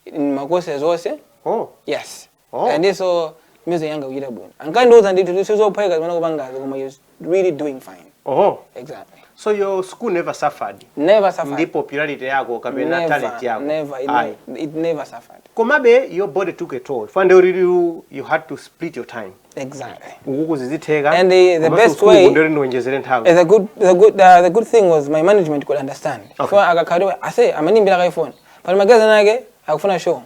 in ma courses onse. Oh. Yes. Oh. And so music yanga kuchita bwino, ankandiuza ndithu, sizophweka zimene kupangazo, koma you're really doing fine. Oh. Exactly. So your school never suffered Never suffered. ndi popularity yako kapena Never, talent yako? never. Ayi. It never suffered. Komabe your body took a toll fande really you had to split your time. Exactly. Uku kuzizitheka. And the best way- ndori ndiwonjezere nthawi. The good thing was my management could understand. Okay. So akakhala ase amanimbira ka phone pali magazi nake akufuna show,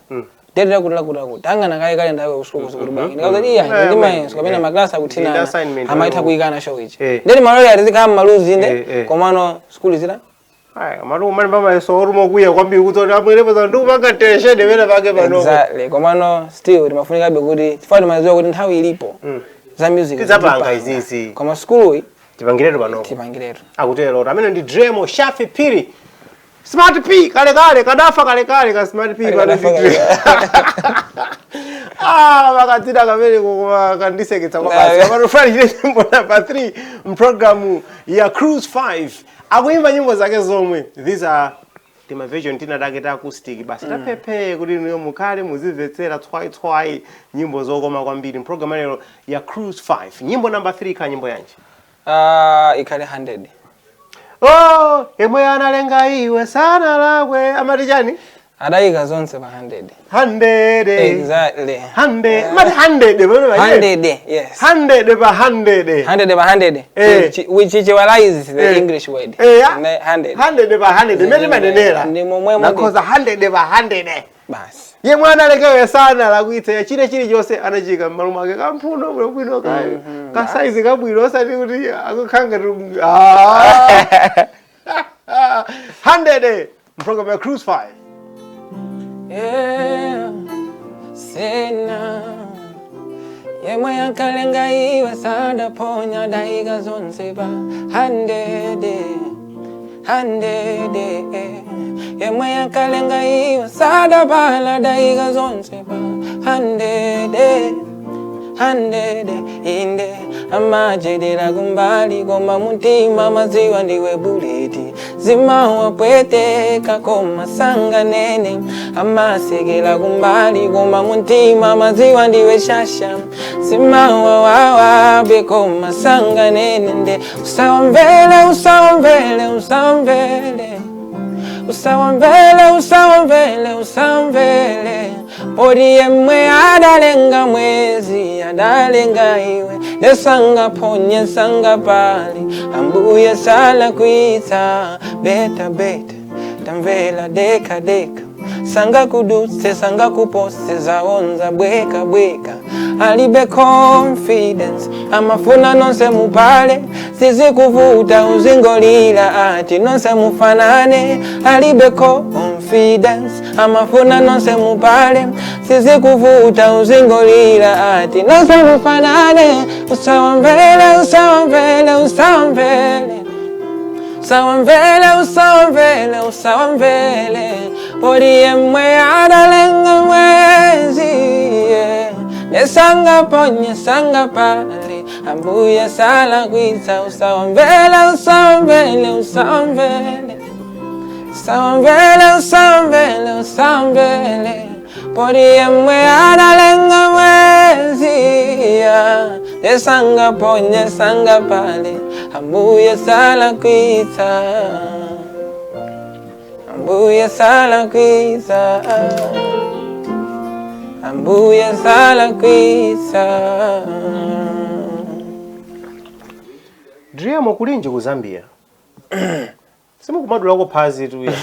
date lakuti lakuti lakuti, angana kale kale ndawe usiku kuti bwanji, ndikakuti iya, ndi mayenso kapena maklasi Ndi akuthinana, assignment, amaitha ayo. kuyikana show ichi. Ndeti maloli atizikhala mmaluzi inde, komano skulu zila. Aya, malume mali pamayeso oruma kuya kwambiri kuti amwerepo za ndikupanga tension pene pake panopo. Exactly. Komano still timafunikabe kuti chifukwa timadziwa kuti nthawi ilipo za music Tidzapanga zitipanga. izizi. Koma skuluyi Tipangiretu panopo. Tipangiretu. Akutero amene ndi Dremo Shafi Phiri, Smart P, kalekale kadafa, kalekale ka Smart P. Kale Pano kadafa. ndi ah makadzina kamene koma kandiseketsa kwa basi. Pano fani chile nyimbo namba 3 mpulogalamu ya Cruise 5, akuimba nyimbo zake zomwe. These are tima version tina take ta acoustic basi, tapepe kuti inuyo mukhale muzimvetsera tswai nyimbo zokoma kwambiri. Mpulogalamu lero ya Cruise 5, nyimbo namba 3 ka nyimbo yanji? Ikhale 100. Oh, yemwe analenga iwe sana lakwe amati chani? Adayika zonse pa 100. 100. Exactly. 100 mati 100 pano pa 100, yes. 100 pa 100. 100 pa 100. Eh. Which equalize the English word. Ya. 100. 100 pa 100 imene manenera. Ndi momwemo. Nakhoza 100 pa 100. Basi. Yemwe analenga sana lakwitsa chine chilichonse anachika m'malo mwake, kamphuno bwinobwino kayo ka size kabwino, osati kuti akukhanga ah 100 mpulogalamu ya Cruise 5. Yeah, sena yemwe yakalenga iwe sadaponya, dayika zonse pa 100 100. Yemwe yakalenga iwe sadapala, dayika zonse pa 100 100. Inde amajedera kumbali, koma mutima maziwa ndiwe bullet, zimawapweteka koma sanganene. Amasekela kumbali, koma mutima maziwa ndiwe shasha, zimawawawabe koma sanganene. Nde usawamvele, usawamvele, usawamvele, usawamvele, usawamvele, usawamvele, poti yemwe adalenga mwezi adalenga iwe, nesangaponye sangapali, ambuye sala kuita. Better, better Tamvela deka deka, sanga kudutse sanga kupose zaonza bweka bweka. Alibe confidence, amafuna nonse mupale, sizikuvuta uzingolila ati nonse mufanane. Alibe confidence, amafuna nonse mupale, sizikuvuta uzingolila ati nonse mufanane. Usawamvele, usawamvele, usawamvele, usawamvele, usawamvele, usawamvele, poti yemwe adalenga mwezi, yeah. Nesanga ponye sanga pale, ambuye salakwitsa. Usawamvele, usawamvele, usawamvele, usawamvele, usawamvele, usawamvele, poti yemwe adalenga mwezi, yeah. Nesanga ponye sanga pale, ambuye salakwitsa, ambuye salakwitsa, ambuye salakwitsa. Driemo, kulinji ku Zambia simukumadulako phazi tu ya?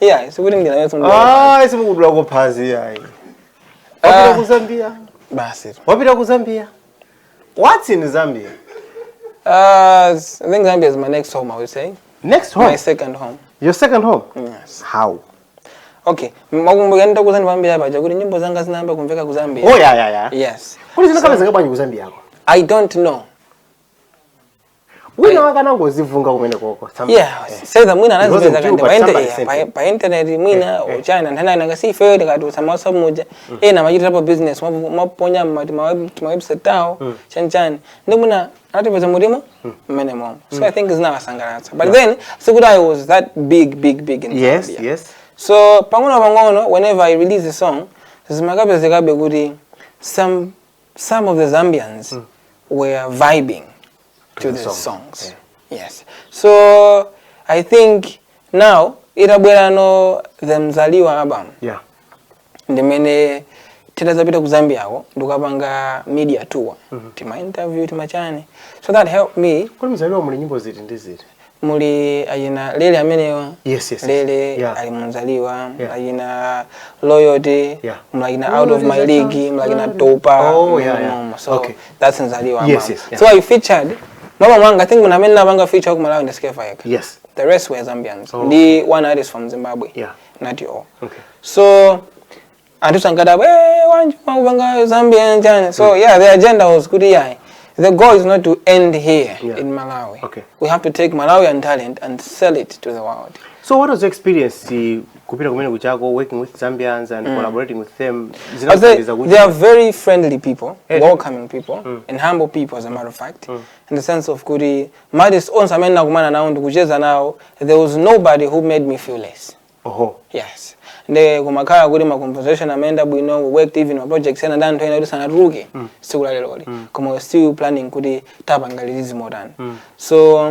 Yeah, sikuti ndinayeso. Ah, simukudulako phazi yayi. Wapita ku Zambia? Basi. Wapita ku Zambia? What's in Zambia? I think Zambia is my next home, I would say. Next home? My second home. Your second home? Yes. How? Okay, makumbuka nditakuuzani pambira paja kuti nyimbo zanga zinayamba kumveka ku Zambia. Oh, yeah. Yes. Kuti zinakapezeka bwanji ku Zambia yako? I don't know. Wina wakanangozivunga kumene koko. Yeah, seza mwina It wasn't anazipeza you, kande but pa somebody sent it. pa internet mwina uchana nthana nanga si ifeyo tikati samaso muja ena machitirapo business mwaponya ma website awo chani chani, ndi mwina anatipeza mulimo mmene momo. So I think zinawasangalatsa, but then sikuti I was that big big big in Zambia. So pang'ono pang'ono, whenever I release a song, zimakapezekabe kuti some of the Zambians were vibing to the the song. Songs. Yes. So I think now itabwera no the Mzaliwa album, ndimene titazapita ku Zambia ko ndikapanga media tour, tima interview, timachani, so that helped me. Kodi Mzaliwa muli nyimbo ziti ndi ziti? Muli ayina Lele amenewa. Yes. Lele ali Mzaliwa. Ayina Loyalty. Muli ayina Out of My League, muli ayina Topa. Oh, yeah. So that's Mzaliwa Yes, album. yes. So I featured mama mwanga. I think muna amene napanga feature ku Malawi ndi Skeffa yekha. The rest were Zambians. Oh. Ndi one artist from Zimbabwe. Not all. So anthu sankadabwa, "Eh, wanji mwakupanga Zambian chani?" So yeah, the agenda was kuti yeah, the goal is not to end here in Malawi. We have to take Malawian talent and sell it to the world. So what was your experience kupita kumene kuchako, working with Zambians and collaborating with them? I would say Zinakuthandiza kuti- they are very friendly people, welcoming people, and humble people, as a matter of fact. In the sense of kuti artists onse amene nakumana nawo ndikucheza nawo, there was nobody who made me feel less. Yes. Nde kumakhala kuti ma conversation amayenda bwino. We worked even ma projects ena ndi anthu ena kuti sanatuluke tsiku la leroli, koma we're still planning kuti tapanga release motani. So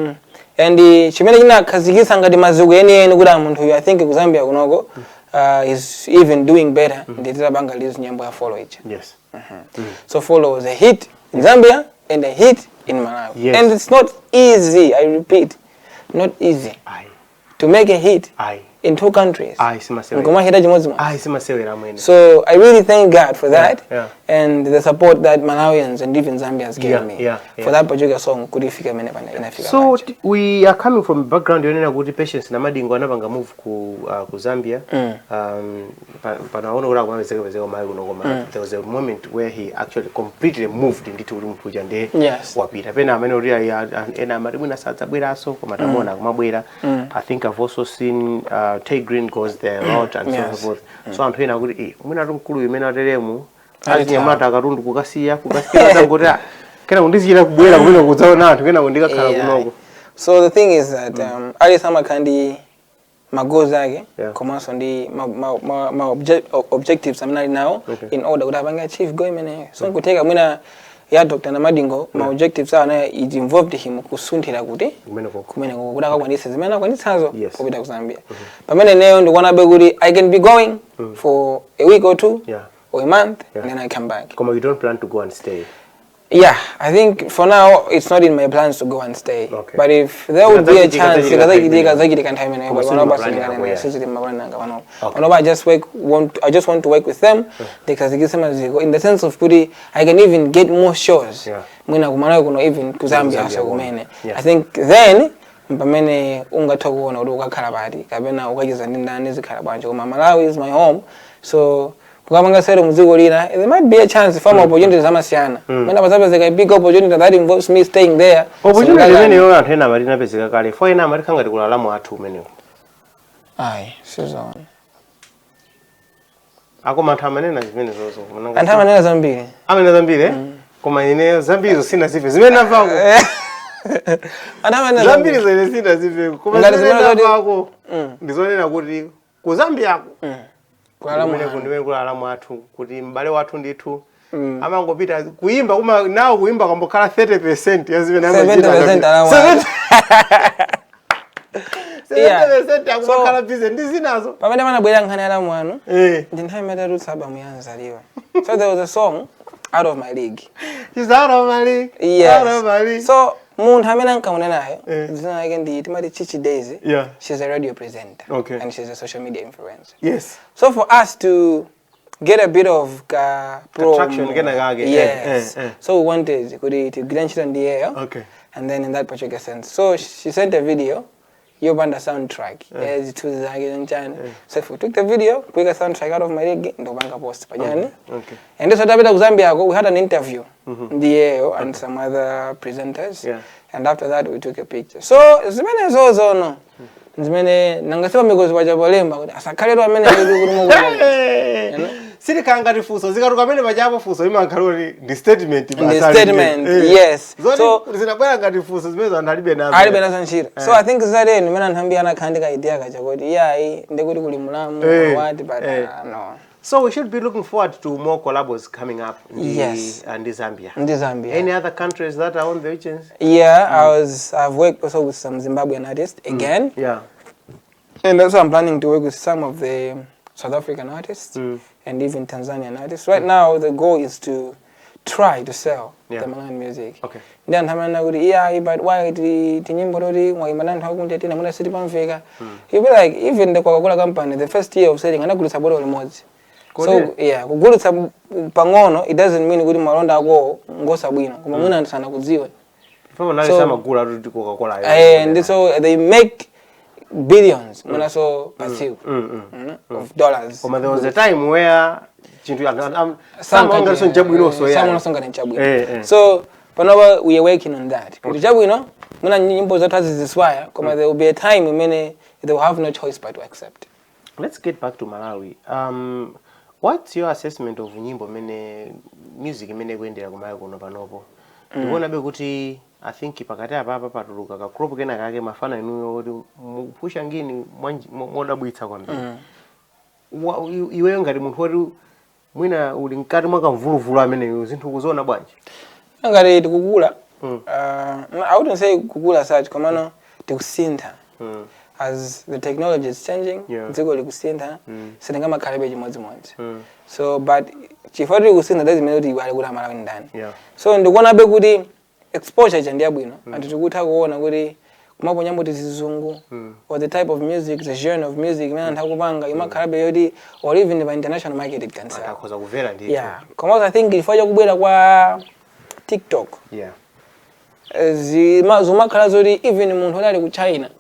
and chimene chinakhazikitsa ngati maziko enieni kuti ah, munthu uyu I think ku Zambia kunoko is even doing better, ndi titapanga release nyimbo ya Follow ija. So Follow was a hit in Zambia and a hit in Malawi. And it's not easy, I repeat, not easy Ayi. to make a hit Ayi. In two countries. Ayi, simasewera. Nkumahita chimodzimodzi. Ayi, simasewera amwene. So I really thank God for that and the support that Malawians and even Zambians gave me for that particular song kuti ifike imene pana inafika So paja. We are coming from a background yonena kuti Patience Namadingo anapanga move ku Zambia. Panaona kuti akumapezekapezeka Malawi kuno, koma there was a moment where he actually completely moved ndithu kuti munthu uja ndiye wapita pena amene kuti ena amati mwina sadzabweranso, koma tamuona akumabwera. I think I've also seen Tay Green goes there a lot and so forth. So anthu ena akuti eh, mwina ati mkulu imene ateremu azinyamata akatundu kukasiya kukasiya zangoti ah, kena kundizichita kubwera kumene kudzaona anthu, kena kundikakhala kunoko. So the thing is that aliyense amakhala ndi ma goals ake komanso ndi ma objectives amene ali nawo in order kuti apange achieve goal imeneyo. So nkutheka mwina ya Dr. Namadingo ma objectives awo nayo it involved him kusunthira kuti kumene koko. Kumene koko kuti akakwanitse zimene akwanitsazo kupita ku Zambia. Pamene ineyo ndikuonabe kuti I can be going for a week or two or a month and then I come back. Koma you don't plan to go and stay? Yeah, I think for now it's not in my plans to go and stay. But if there would be a chance, zikazachitika zachitika nthawi imeneyo. Koma But sili panopa ma plan yako, sindinganene, yeah. sizili ma plan anga panopa. Panopa I just want to work with them, ndikhazikitse maziko in the sense of kuti I can even get more shows. Mwina kumalawi kuno, even ku Zambia Zambia so kuno. kumene. I think then pamene ungatha kuona kuti ukakhala pati kapena ukacheza ndi ndani, zikhala bwanji. Koma Malawi is my home, so kukapanga settle mudziko lina, there might be a chance for opportunities amasiyana, mwina pasapezeka a big opportunity that involves me staying there. Opportunity imeneyo anthu ena amati inapezeka kale, fo ena amati khangati kulalamu athu umenewo. Ayi, sizoona. Akoma anthu amanena zimene zozo. Anthu amanena zambiri. Amanena zambiri, eh? Koma ine zambirizo sinazive zimene namvako. Anthu amanena zambiri zene sinazive, koma Ngati zimene zimene zoti- namvako ndizonena kuti ku Zambiako kulalamu kumene anthu. Ndimene kulalamu athu, kuti m'bale wathu ndithu amangopita kuimba kuma nawo kuimba kwambokhala 30% ya zimene amachita. 70% alamu athu. 70% akumakhala busy ndi zinazo. Pamene panabwera nkhani alamu anu, ndi nthawi imene tatulutsa album ya Nzaliwa. So there was a song, "Out of My League". She's out of my league. Yes. Out of my league. So munthu amene ankaona nayo, dzina lake ndi timati Chichi Daisy. She's a radio presenter and she's a social media influencer. So for us to get a bit of ka promo, traction kena kake, yes, so we wanted kuti tigwire ntchito ndiyeyo. And then in that particular sense, so she sent a video yopanda soundtrack, zithunzi zake nchani. So if we took the video, kuika soundtrack "Out of My League", ndopanga post pajani. And so tapita ku Zambia ko, we had an interview ndiyeyo and some other presenters. And after that we took a picture. So zimene zozono zimene nangasipa mikozi pachapolemba kuti asakhalero amene kuti mukuona. Silikhala ngati funso zikatuka pamene pachapo, funso imakhala kuti ndi statement. Ndi Basi, statement, alibe. Yes. Zoti zinabwera ngati funso zimene anthu alibe nazo. Alibe nazo ntchito. So I think zateni imene anthu ambiri anakhala ndi ka idea kacha kuti iyayi, ndikuti kuli mulamu or what, but no. So we should be looking forward to more collabos coming up ndi, Yes. ndi Zambia. Ndi Zambia. Any other countries that are on the regions? Yeah, I've worked also with some Zimbabwean artists again. And also I'm planning to work with some of the South African artists and even Tanzanian artists. Right now the goal is to try to sell the Malawian music. Ndi anthu amanena kuti iyayi, but why tinyimbo toti mwayimba na anthu akunja tina mwina sitipamveka? You be like, even the Coca-Cola company, the first year of selling, anagulitsa botolo limodzi. So Kodi? yeah, kugulitsa pang'ono, it doesn't mean kuti malonda ako ngosabwino, koma mwina anthu sanakudziwe. Fama nali samagula kuti Coca-Cola. And so they make billions mwinaso patsiku of dollars. Koma there was a time where chinthu samaonganso nchabwinonso. Samaonanso ngati nchabwino. Eh. So panopa we are working on that kuti chabwino mwina nyimbo zathu aziziswaya, koma there will be a time imene they will have no choice but to accept. Let's get back to Malawi. What's your assessment of nyimbo imene, music imene ikuyendera kumalawi kuno panopo? Ndikuonabe kuti I think pakati apapa patuluka ka crop kena kake, mafana inuyo kuti mupusha ngini modabwitsa kwambiri. Iweyo ngati munthu woti mwina uli mkati mwa kamvuluvulu ameneyo, zinthu ukuziona bwanji? Ngati tikukula, I wouldn't say kukula such, komano tikusintha. As the technology is changing, dziko likusintha, sitingamakhalabe chimodzimodzi. So but chifukwa tili kusintha, doesn't mean kuti iwale kuti amalawi ndani. So ndikuonabe kuti exposure ija ndiyabwino. Anthu tikutha kuona kuti kumaponya mboti zizungu or the type of music, the genre of music imene anthu akupanga imakhalabe yoti or even pa international market it can sell. Akhoza kumvera ndithu. Yeah, komanso I think chifukwa chakubwera kwa TikTok, zimakhala zoti even munthu ali ku China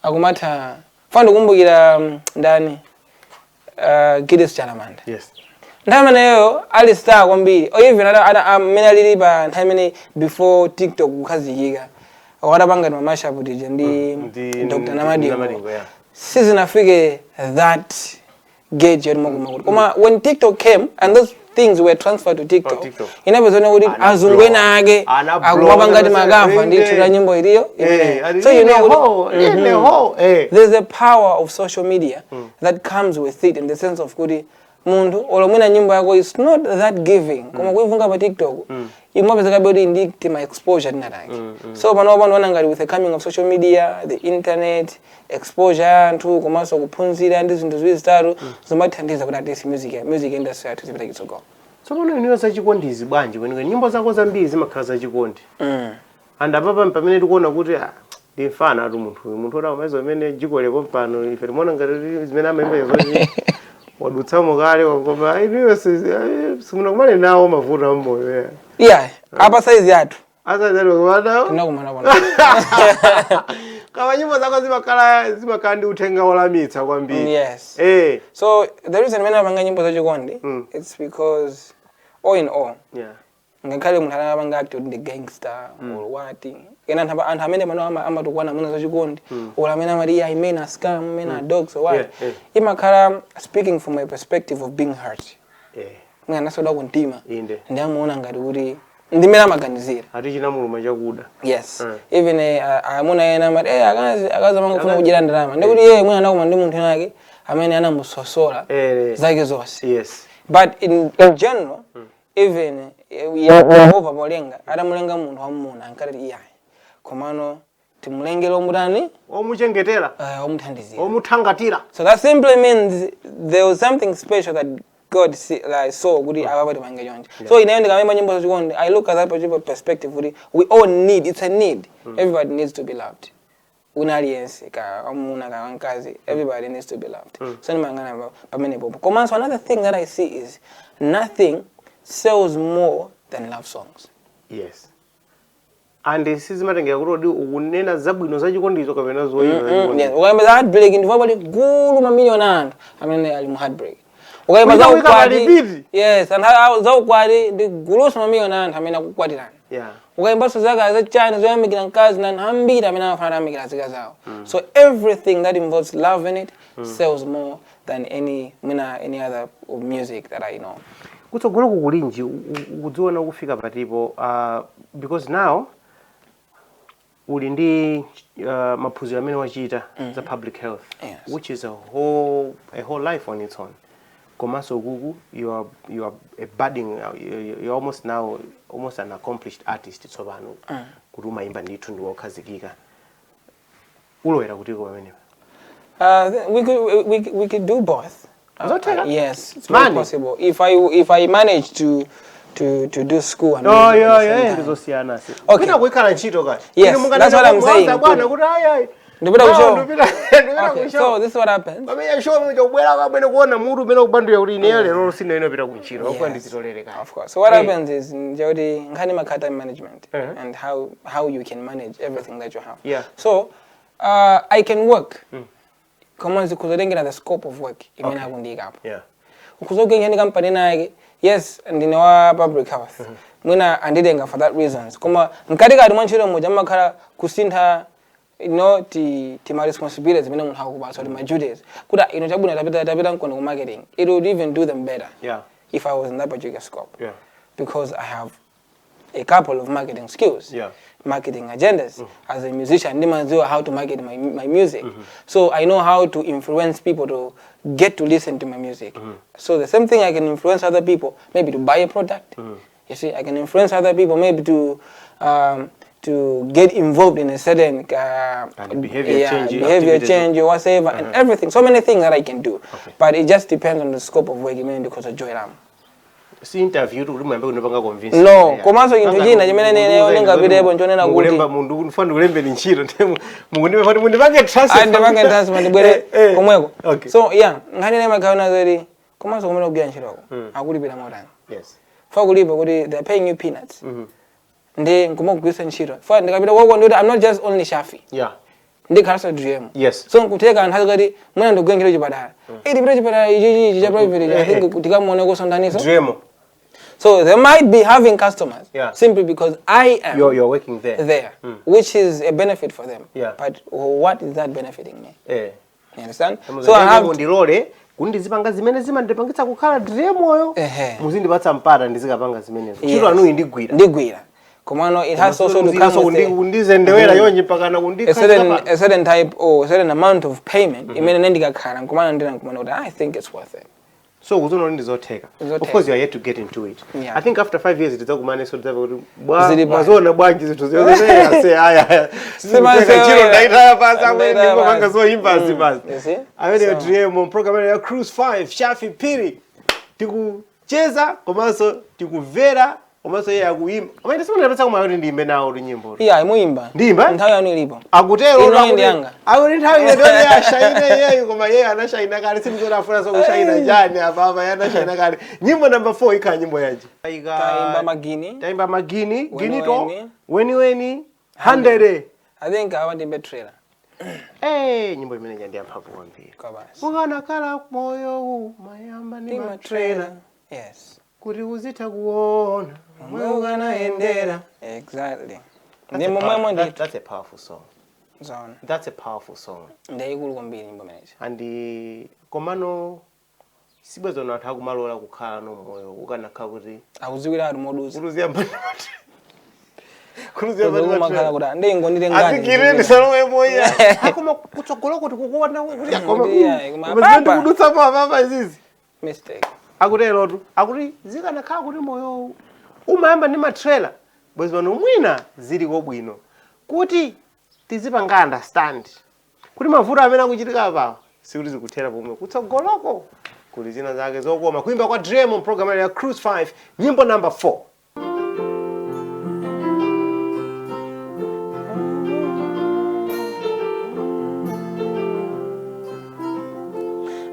akumatha fana. Ndikumbukira ndani, Giddes Chalamanda. Nthawi imeneyo ali star kwambiri, or even amene alili pa nthawi imene before TikTok kukhazikika, watapanga ma mashup tija ndi Dr. Namadingo. Namadingo, yeah. Sizinafike that gauge yoti makumakuti, koma when TikTok came and those things were transferred to TikTok, Oh, TikTok. inapezana kuti Ana azungu blow. ena ake Ana blow. akumapanga ti makava ndithu la nyimbo iliyo imeneyo. So you know kuti Ine ho, eh. there's a power of social media that comes with it, in the sense of kuti munthu olo mwina nyimbo yako is not that giving, koma kuivunga pa TikTok imapezeka kuti ndi tima exposure tinatake. So panopo panoona ngati with the coming of social media, the internet exposure ya anthu komanso kuphunzira ndi zinthu ziwiri zitatu zimathandiza kuti at least music industry yathu zipita chitsogolo. Tsopano inuyo zachikondizi bwanji kwenikweni? Nyimbo zako zambiri zimakhala zachikondi. And apapa pamene tikuona kuti ah, ndi mfana atu munthu uyu, munthu oti amaizo amene jiko lepo pano ife timaona ngati zimene amaimba zoti wadutsamo kale, koma inuyo simunakumane nawo mavuto ammoyo, yeah. Yeah, apa size yathu Asazali. Tinakumana pano. Kama nyimbo zako zimakhala ndi uthenga wolamitsa kwambiri. Yes. So the reason imene amapanga nyimbo zachikondi, it's because all in all, ngakhale munthu anapanga act kuti ndi gangster or what, ena anthu amene pano amatukwana amuna zachikondi or amene amati, "Yeah, men are scum, men are dogs," or what, imakhala speaking from a perspective of being hurt. Mwina anasoda kumtima. Ndi amaona ngati kuti ndimene amaganizira. Ati chinamuluma chakuda. Yes. Even amuna ena amati, akazi amangofuna kudyera ndalama, ndikuti iye mwina anakuma ndi munthu ake amene anamusosola zake zonse. But in general, even Yehova polenga, atamulenga munthu wamuna, ankati iyayi, komano timulengere omutani? Omuchengetera. Omuthandizira. Omuthangatira. So that simply means there was something special that God see, like, saw kuti apa tipange chonchi. So ineyo ndikamayimba nyimbo zachikondi, I look at that particular perspective kuti we all need, it's a need, everybody needs to be loved. Wina aliyense, ka wamuna ka wamkazi, everybody needs to be loved. So ndimayang'ana pamenepopo. Komanso another thing that I see is nothing sells more than love songs. Yes, and sizimatengera kuti odi ukunena zabwino zachikondizo kapena zoyipa zachikondizo. Yeah. Ukayimba za heartbreak, ndipo pali gulu mamiliyoni a anthu amene ali mu heartbreak. Ukayimba Wina za wika ukwati, palipiti. Yes, anthu za ukwati ndi guluso mamiliyoni a anthu amene akukwatirana. Ukayimbanso zaka zachani zoyamikira mkazi, na anthu ambiri amene amafuna atayamikira zika zawo. So everything that involves love in it sells more than any mwina any other music that I know. Kutsogolo kukulinji ukudziona ukufika patipo? Because now uli ndi maphunziro amene wachita za public health, which is a whole life on its own. Komanso kuku you are a budding, you're almost now almost an accomplished artist tsopano, kuti umayimba ndithu ndi wokhazikika. Ulowera kutiko pamenepa? We could do both. Zotheka? Yes, it's very Money. possible. If I manage to do school and No, music at the same time. Ndizosiyana si. Okay. Kwina kuikhala ntchito kati. Yes, that's what I'm saying. Bwana kuti ayi ayi. Ndipita ku show. Ndipita Okay, ku show. so this is what happens. Pamene show mwe kubwera kabwene kuona mutu umene kubandula kuti ineyo lero sino inopita ku ntchito. Okuwa ndizitolere kale. Of course. So what happens is njoti nkhani makhala time management and how you can manage everything that you have. So I can work. Koma zikuzotengera the scope of work imene akundiyikapo. Ukuzogenya ndi kampani nake, yes, ndine wa public health, mwina anditenga for that reasons, koma mkatikati mwa ntchito muja mmakhala kusintha, ti ma responsibilities zimene munthu akupatsa, kuti ma duties, kuti ah, ino chabwino tapita mkono ku marketing. It would even do them better if I was in that particular scope because I have a couple of marketing skills, marketing agendas. As a musician, ndimadziwa how to market my music. So I know how to influence people to get to listen to my music. So the same thing, I can influence other people maybe to buy a product. You see, I can influence other people maybe to get involved in a certain And behavior change behavior activities. Change or whatever, and everything. So many things that I can do. But it just depends on the scope of work imene ndikhoza join. Si interview kuti muyambe kundipanga convince. No, komanso chinthu china chimene ineyo ndingapitepo nchonena kuti- Mukulemba mundu ndifuna ndikulembeni ntchito, mukundipe kuti mundipange transfer. Ayi, ndipange transfer ndibwere komweko. So yeah, nkhani ine imakhala zoti komanso kumene kugwira ntchitoko akulipira motani? Fa kulipa kuti they're paying you peanuts, ndi nkumagwiritsa ntchito. Fa ndikapita kwako ndikuti I'm not just only Shafi, ndikhalanso Driemo. So nkutheka anthu azikati mwina ndikugwira ntchito chipatala, eh, tipite chipatala ichi ichi cha private ichi, I think tikamuone kusondaniso. Driemo. So they might be having customers simply because I am You're working there. There, which is a benefit for them. But what is that benefiting me? You understand? So I have to, Ndilole kuti ndizipanga zimene zimandipangitsa kukhala Driemoyo. Muzindipatsa mpata ndizikapanga zimenezo. Ntchito anuyi ndigwira. Ndigwira. Komano it has also to come with Kundizendewera yonje pakana a certain type or a certain amount of payment imene ndikakhala nkumana ndina nkumana kuti I think it's worth it. So kuzoona kuti ndizotheka. Ndizotheka. Of course you are yet to get into it. I think after 5 years tidzakumanenso, tidzamva kuti bwa Zili bwanji. mwazoona bwanji zinthu ziyozoteka se aya. Simasewera. Ntchito ndaitaya pasi amene Ndaitaya ndingopanga pasi. zoyimba basi. You see? Amene So- Driemo, program ya Cruise 5, Shafi Phiri. Tiku Tikucheza komanso tikumvera komanso iye akuyimba. Amene simunapetsa kumwe kuti ndiyimbe nawo ti nyimbo. Iya, imuyimba. Ndiyimba? Nthawi yanu ilipo. Akutero. Ino ndi yanga. Akuti nthawi ino ndiyo yashaina iyeyo, koma iyeyo anashaina kale. Sindikuti afuna sokushaina chani apapa, iye anashaina kale. Nyimbo number 4 ikhala nyimbo yanji? Tayimba Magini. Tayimba Magini. Weni. Ginito. Weni. Weni 100. I think awa ndimbe Trailer. Eh, nyimbo imene ndi yamphamvu kwambiri. Kwabasi. Mukanakhala moyo umayamba ndi Ndi ma trailer, Yes. kuti uzitha kuona momwe ukanayendera. Exactly. Ndi momwemo ndi. That's a powerful song. Zona. That's a powerful song. Ndiyikulu kwambiri nyimbo imeneyi. And komano sibwezona anthu akumalola kukhala no moyo ukanakhala kuti Akudziwira ati moduza. kuluziyamba kuluziyamba. Kumakhala kuti ndingo nditengani. Atikire ndisalowe moya akoma kutsogolo kuti kukuona kuti akoma. Ndiye, koma koma papa. ndikudutsa pa papa izizi. Mistake. Akuterotu, akuti zikanakhala kuti moyo umayamba ndi ma trailer, bwezi pano mwina ziliko bwino, kuti tizipanga understand kuti mavuto amene akuchitika apawa sikuti zikuthera pomwe, kutsogoloko kuli zina zake zokoma. Kuimba kwa Driemo, program ya Cruise 5, nyimbo number 4.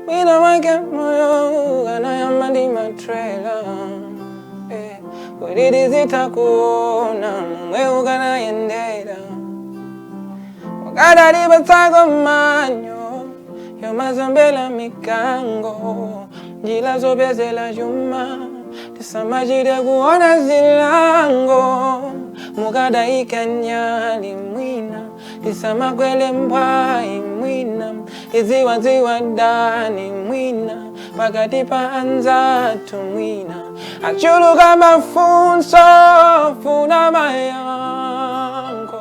Mwina mwake moyo ukanayamba ndi ma trailer, kuti tizitha kuona momwe ukanayendera. Ukadalipatsako manyo yomazombela mikango, njira zopezela chuma, tisamachite kuona zilango. Mukadayika nyali mwina tisamakwele mphwayi, mwina tidziwadziwa dani mwina pakati pa anzathu. Mwina achuluka mafunso funa mayankho,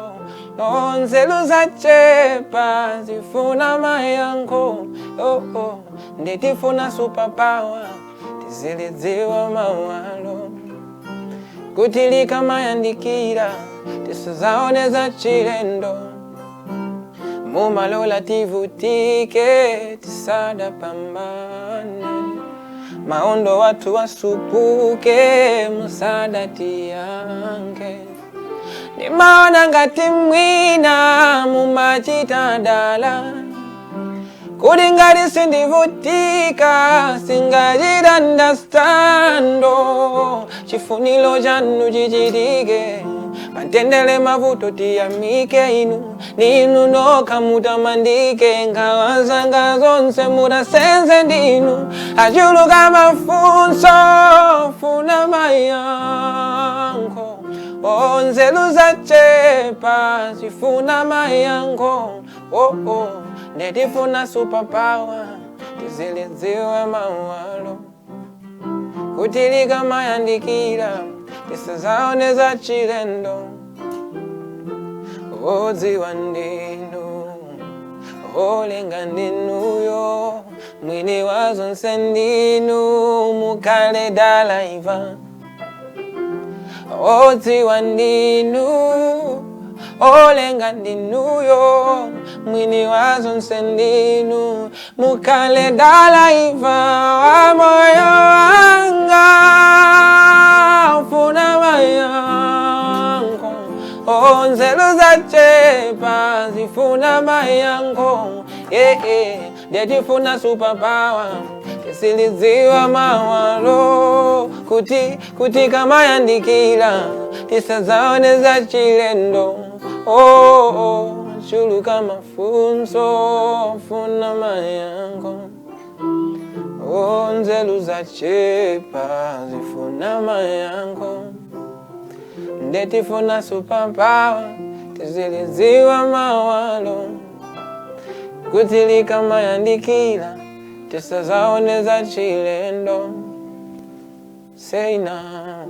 nzeru zachepa zifuna mayankho. Oh. Nditifuna superpower, tizilidziwa mawalo, kuti likamayandikira tisazaone za chilendo. Mumalola tivutike tisadapambane, maondo watu wasupuke musadatiyanke. Nimaona ngati mwina mumachita dala, kuti ngati sindivutika singachita understand. Chifuniro chanu chichitike pantendele, mavuto tiyamike inu, ninu nokha mutamandike, nkhawa zanga zonse mutasenze ndinu. Achuluka mafunso funa mayankho, nzeru zachepa zifuna mayankho. Oh. Nditifuna superpower, tizilidziwe mawalo, kuti likamayandikira tisazaone za chilendo. Odziwa ndinu, olenga ndinuyo, mwini wa zonse ndinu, mukhale dalaiva. Odziwa ndinu, olenga ndinuyo, mwini wa zonse ndinu, mukhale dalaiva wa moyo wanga. Ufuna mayankho, nzeru zachepa zifuna mayankho. Yeah. Nditifuna superpower, tisilidziwa mawalo, kuti kamayandikira tisazaone za chilendo. Oh, chuluka mafunso funa mayankho, oh, nzeru zachepa zifuna mayankho. Ndetifuna superpower, tizilidziwa mawalo, kuti likamayandikira tisazaone za chilendo. Say now.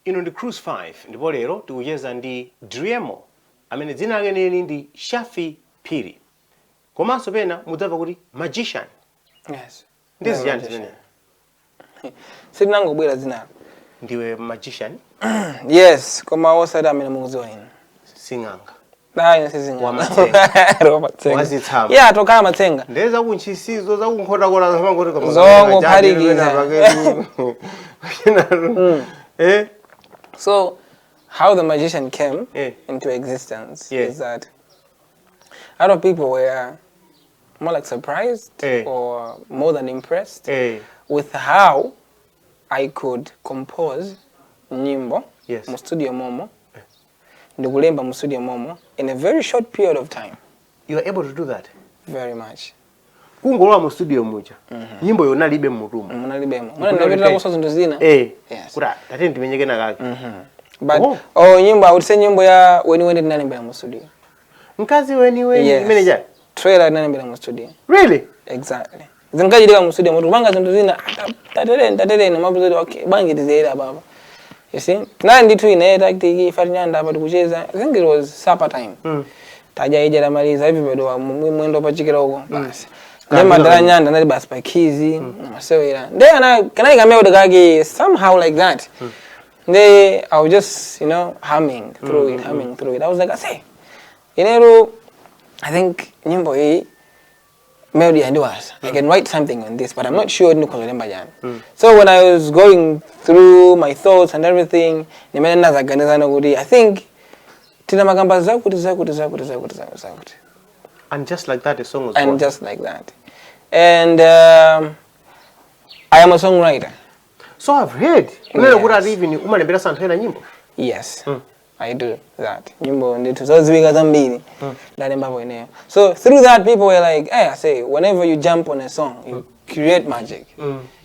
Ino ndi Cruise 5, ndipo lero tikucheza ndi Driemo, amene dzina lake neni ndi Shafi Phiri, komanso pena mudzamva kuti Magician. Yes. Ndi ziyani zimene? Sitinangobwera dzinalo. Ndiwe magician? Yes, koma osati amene mukudziwa inu. Sing'anga? Hayi, sizinyanga. Wamatsenga. Wamatsenga. Wazitsamba. Yeah, tokhala matsenga. Ndiye zakuntchisizo zakunkhotakota zamangoti Zongophatikiza. Eh. So how the magician came into existence is that a lot of people were more like surprised or more than impressed with how I could compose nyimbo mu studio momo, ndikulemba mu studio momo in a very short period of time. You are able to do that? Very much. Kungolowa mu studio muja, nyimbo yona libe mmutumo? Munalibemo. Muna ndinapitira kuso zinthu zina. Yes. Kuti tate ndimenyeke nakake. But Oh. oh, nyimbo, I would say nyimbo ya weni weni ndinalembera mu studio. Mkazi weni weni? Yes. Imene cha Trailer ndinalembera mu studio. Really? Exactly. Zinkachitika mu studio, mutu kupanga zinthu zina, tatereni tatereni, mapuzoti okay, bangi tizeyera baba. You see? Tinali ndithu ine tactic ifatinyanda apa tikucheza. I think it was supper time. Tadya ija tamaliza, everybody wa mwendo pachikira uko basi. Ndi madala nyanda nali basi pa keys namasewera. Ndi ana kanali kameo kake somehow like that. Ndi I was just humming through it, humming through it. I was like, I say, I think nyimbo hii melody yandiwasa. I can write something on this, but I'm not sure ndikhozolemba chani. So when I was going through my thoughts and everything, nimene ndinazaganizana kuti I think tina makamba zakuti zakuti zakuti zakuti zakuti zakuti. And just like that, the song was And born. just like that. And I am a songwriter. So I've heard. Kunena Yes. kuti ati even umalembera anthu ena nyimbo. Yes, I do that. Nyimbo ndithu zodziwika zambiri ndalembapo ineyo. So through that people were like, hey, I say, whenever you jump on a song, you create magic.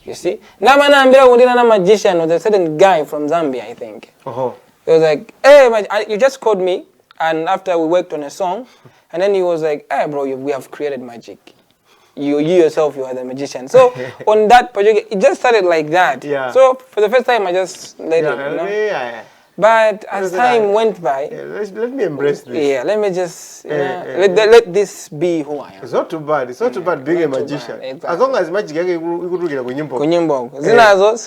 You see? Ndamana kuti na magician was a certain guy from Zambia, I think. Oho. He was like, hey, you just called me, and after we worked on a song, and then he was like, hey, bro, we have created magic. You yourself, you are the magician. So on that project, it just started like that. So for the first time, I just let it, you know? But as time went by, Yeah, let me embrace this. Yeah, let me just, you know, let this be who I am. It's not too bad. It's not too bad being a Not too magician. bad, exactly. As long as magic yake ikutulukira kunyimbo. Kunyimbo. Zinazo.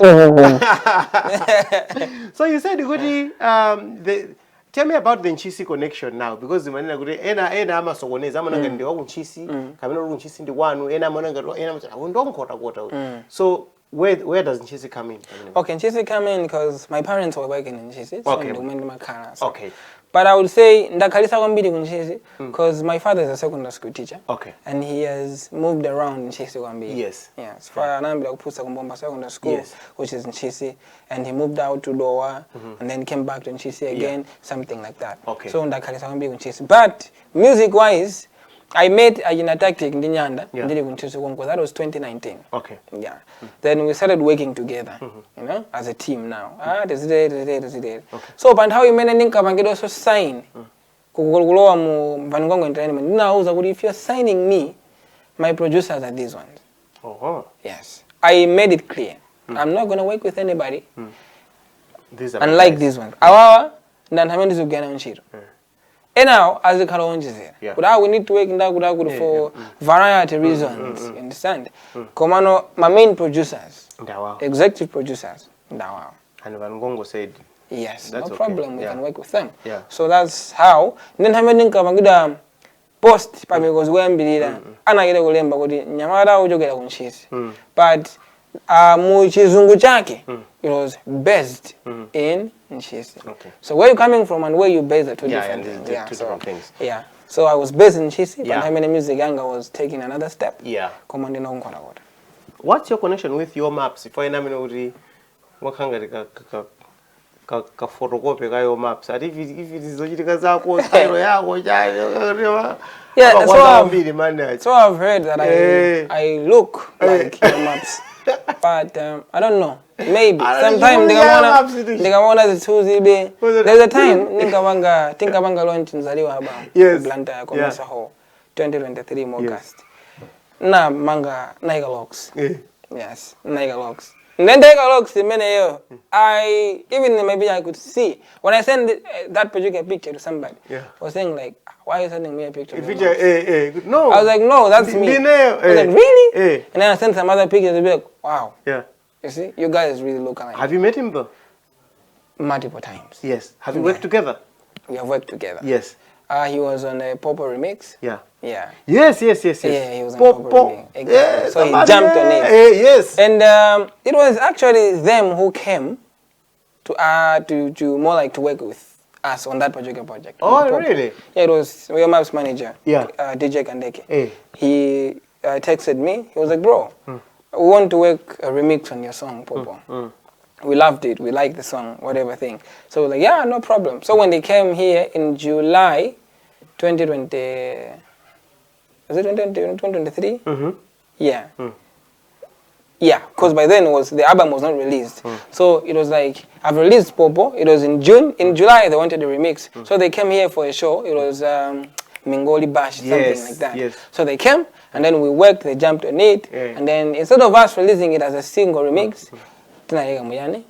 So you said kuti tell me about the Ntchisi connection now, because manena kuti ena ena amasokoneza amaona ngati ndi wa kuNtchisi kapena kuti kuNtchisi ndi kwanu, ena amaona ngati ena amati ndi wakuNkhotakota uyu. So where does Ntchisi come in? Okay, Ntchisi come in because my parents were working in Ntchisi, so ndikumene ndimakhala. So. But I would say ndakhalisa kwambiri ku Ntchisi because my father is a secondary school teacher. And he has moved around Ntchisi kwambiri. Yes. For anayambira kuphunzitsa ku Mbomba Secondary School, which is Ntchisi, and he moved out to Dowa and then came back to Ntchisi again, something like that. So ndakhalisa kwambiri ku Ntchisi. But music wise, I met Ajina Tactic ndi Nyanda ndili ku Ntchisi konko. That was 2019. Yeah. Then we started working together, as a team now. Ah, tizite, tizite, tizite. So pa nthawi imene ndinkapangidwanso sign kulowa mu Vangongo Entertainment, ndinawuza kuti if you're signing me, my producers are these ones. Yes. I made it clear. I'm not going to work with anybody These are my unlike guys. these ones. Awawa ndi anthu amene ndizigwira nawo ntchito. Enawo azikhala onjezera. Kuti we need to work ndakuti akuti for variety reasons. You understand? Komano my main producers, Ndawawa. executive producers, ndawawa. And Van Gongo said, Yes, That's no okay. problem, we can work with them. So that's how. Then nthawi imene ndinkapangidwa post pa mikozi kuyambirira, anakita kulemba kuti nyamata uchokera ku Ntchisi. But mu chizungu chake, it was based in Ntchisi. So where you coming from and where you based are two different And things. these two different things. So I was based in Ntchisi, but how many music yanga was taking another step. Koma ndina kuNkhotakota. What's your connection with your maps? If I name kuti mwakanga ka photocopy ka your maps. Ati if it is zochitika zako, style yako, chayo. Yeah, so kwambiri man. So I've heard that I look like your maps. But I don't know. Maybe. I don't Sometime know. Maps it is. ndikamaona zithunzi be. Was it- There's a time tinkapanga launch Nzaliwa aba. Blantyre Commerce Hall 2023 August. Na manga naika locks. Yes, naika locks. And then naika locks imeneyo. I even maybe I could see when I send that particular picture to somebody. I was saying like, why are you sending me a picture? A picture, no. I was like, no, that's me. Ndineyo, I was like, really? And then I sent some other pictures and be like, wow. You see, you guys really look alike. Have you met him though? Multiple times. Yes. Have you worked together? We have worked together. Yes. He was on a Popo remix. Yeah. Yes. Yeah, he was on Popo Popo. remix. Exactly. Yeah, So he somebody, jumped on it. Yes. And it was actually them who came to more like to work with us on that particular project. Oh, On Popo. really? Yeah, it was Real Maps manager, DJ Kandeke. He texted me. He was like, "Bro, we want to work a remix on your song, Popo. We loved it. We liked the song, whatever thing." So we're like, "Yeah, no problem." So when they came here in July 2020, was it 2020, 2023? Mm-hmm. Yeah. Yeah, because by then was the album was not released. So it was like, "I've released Popo." It was in June. In July they wanted a remix. So they came here for a show. It was Mingoli Bash, something like that. So they came and then we worked, they jumped on it. And then instead of us releasing it as a single remix, tinayika muyani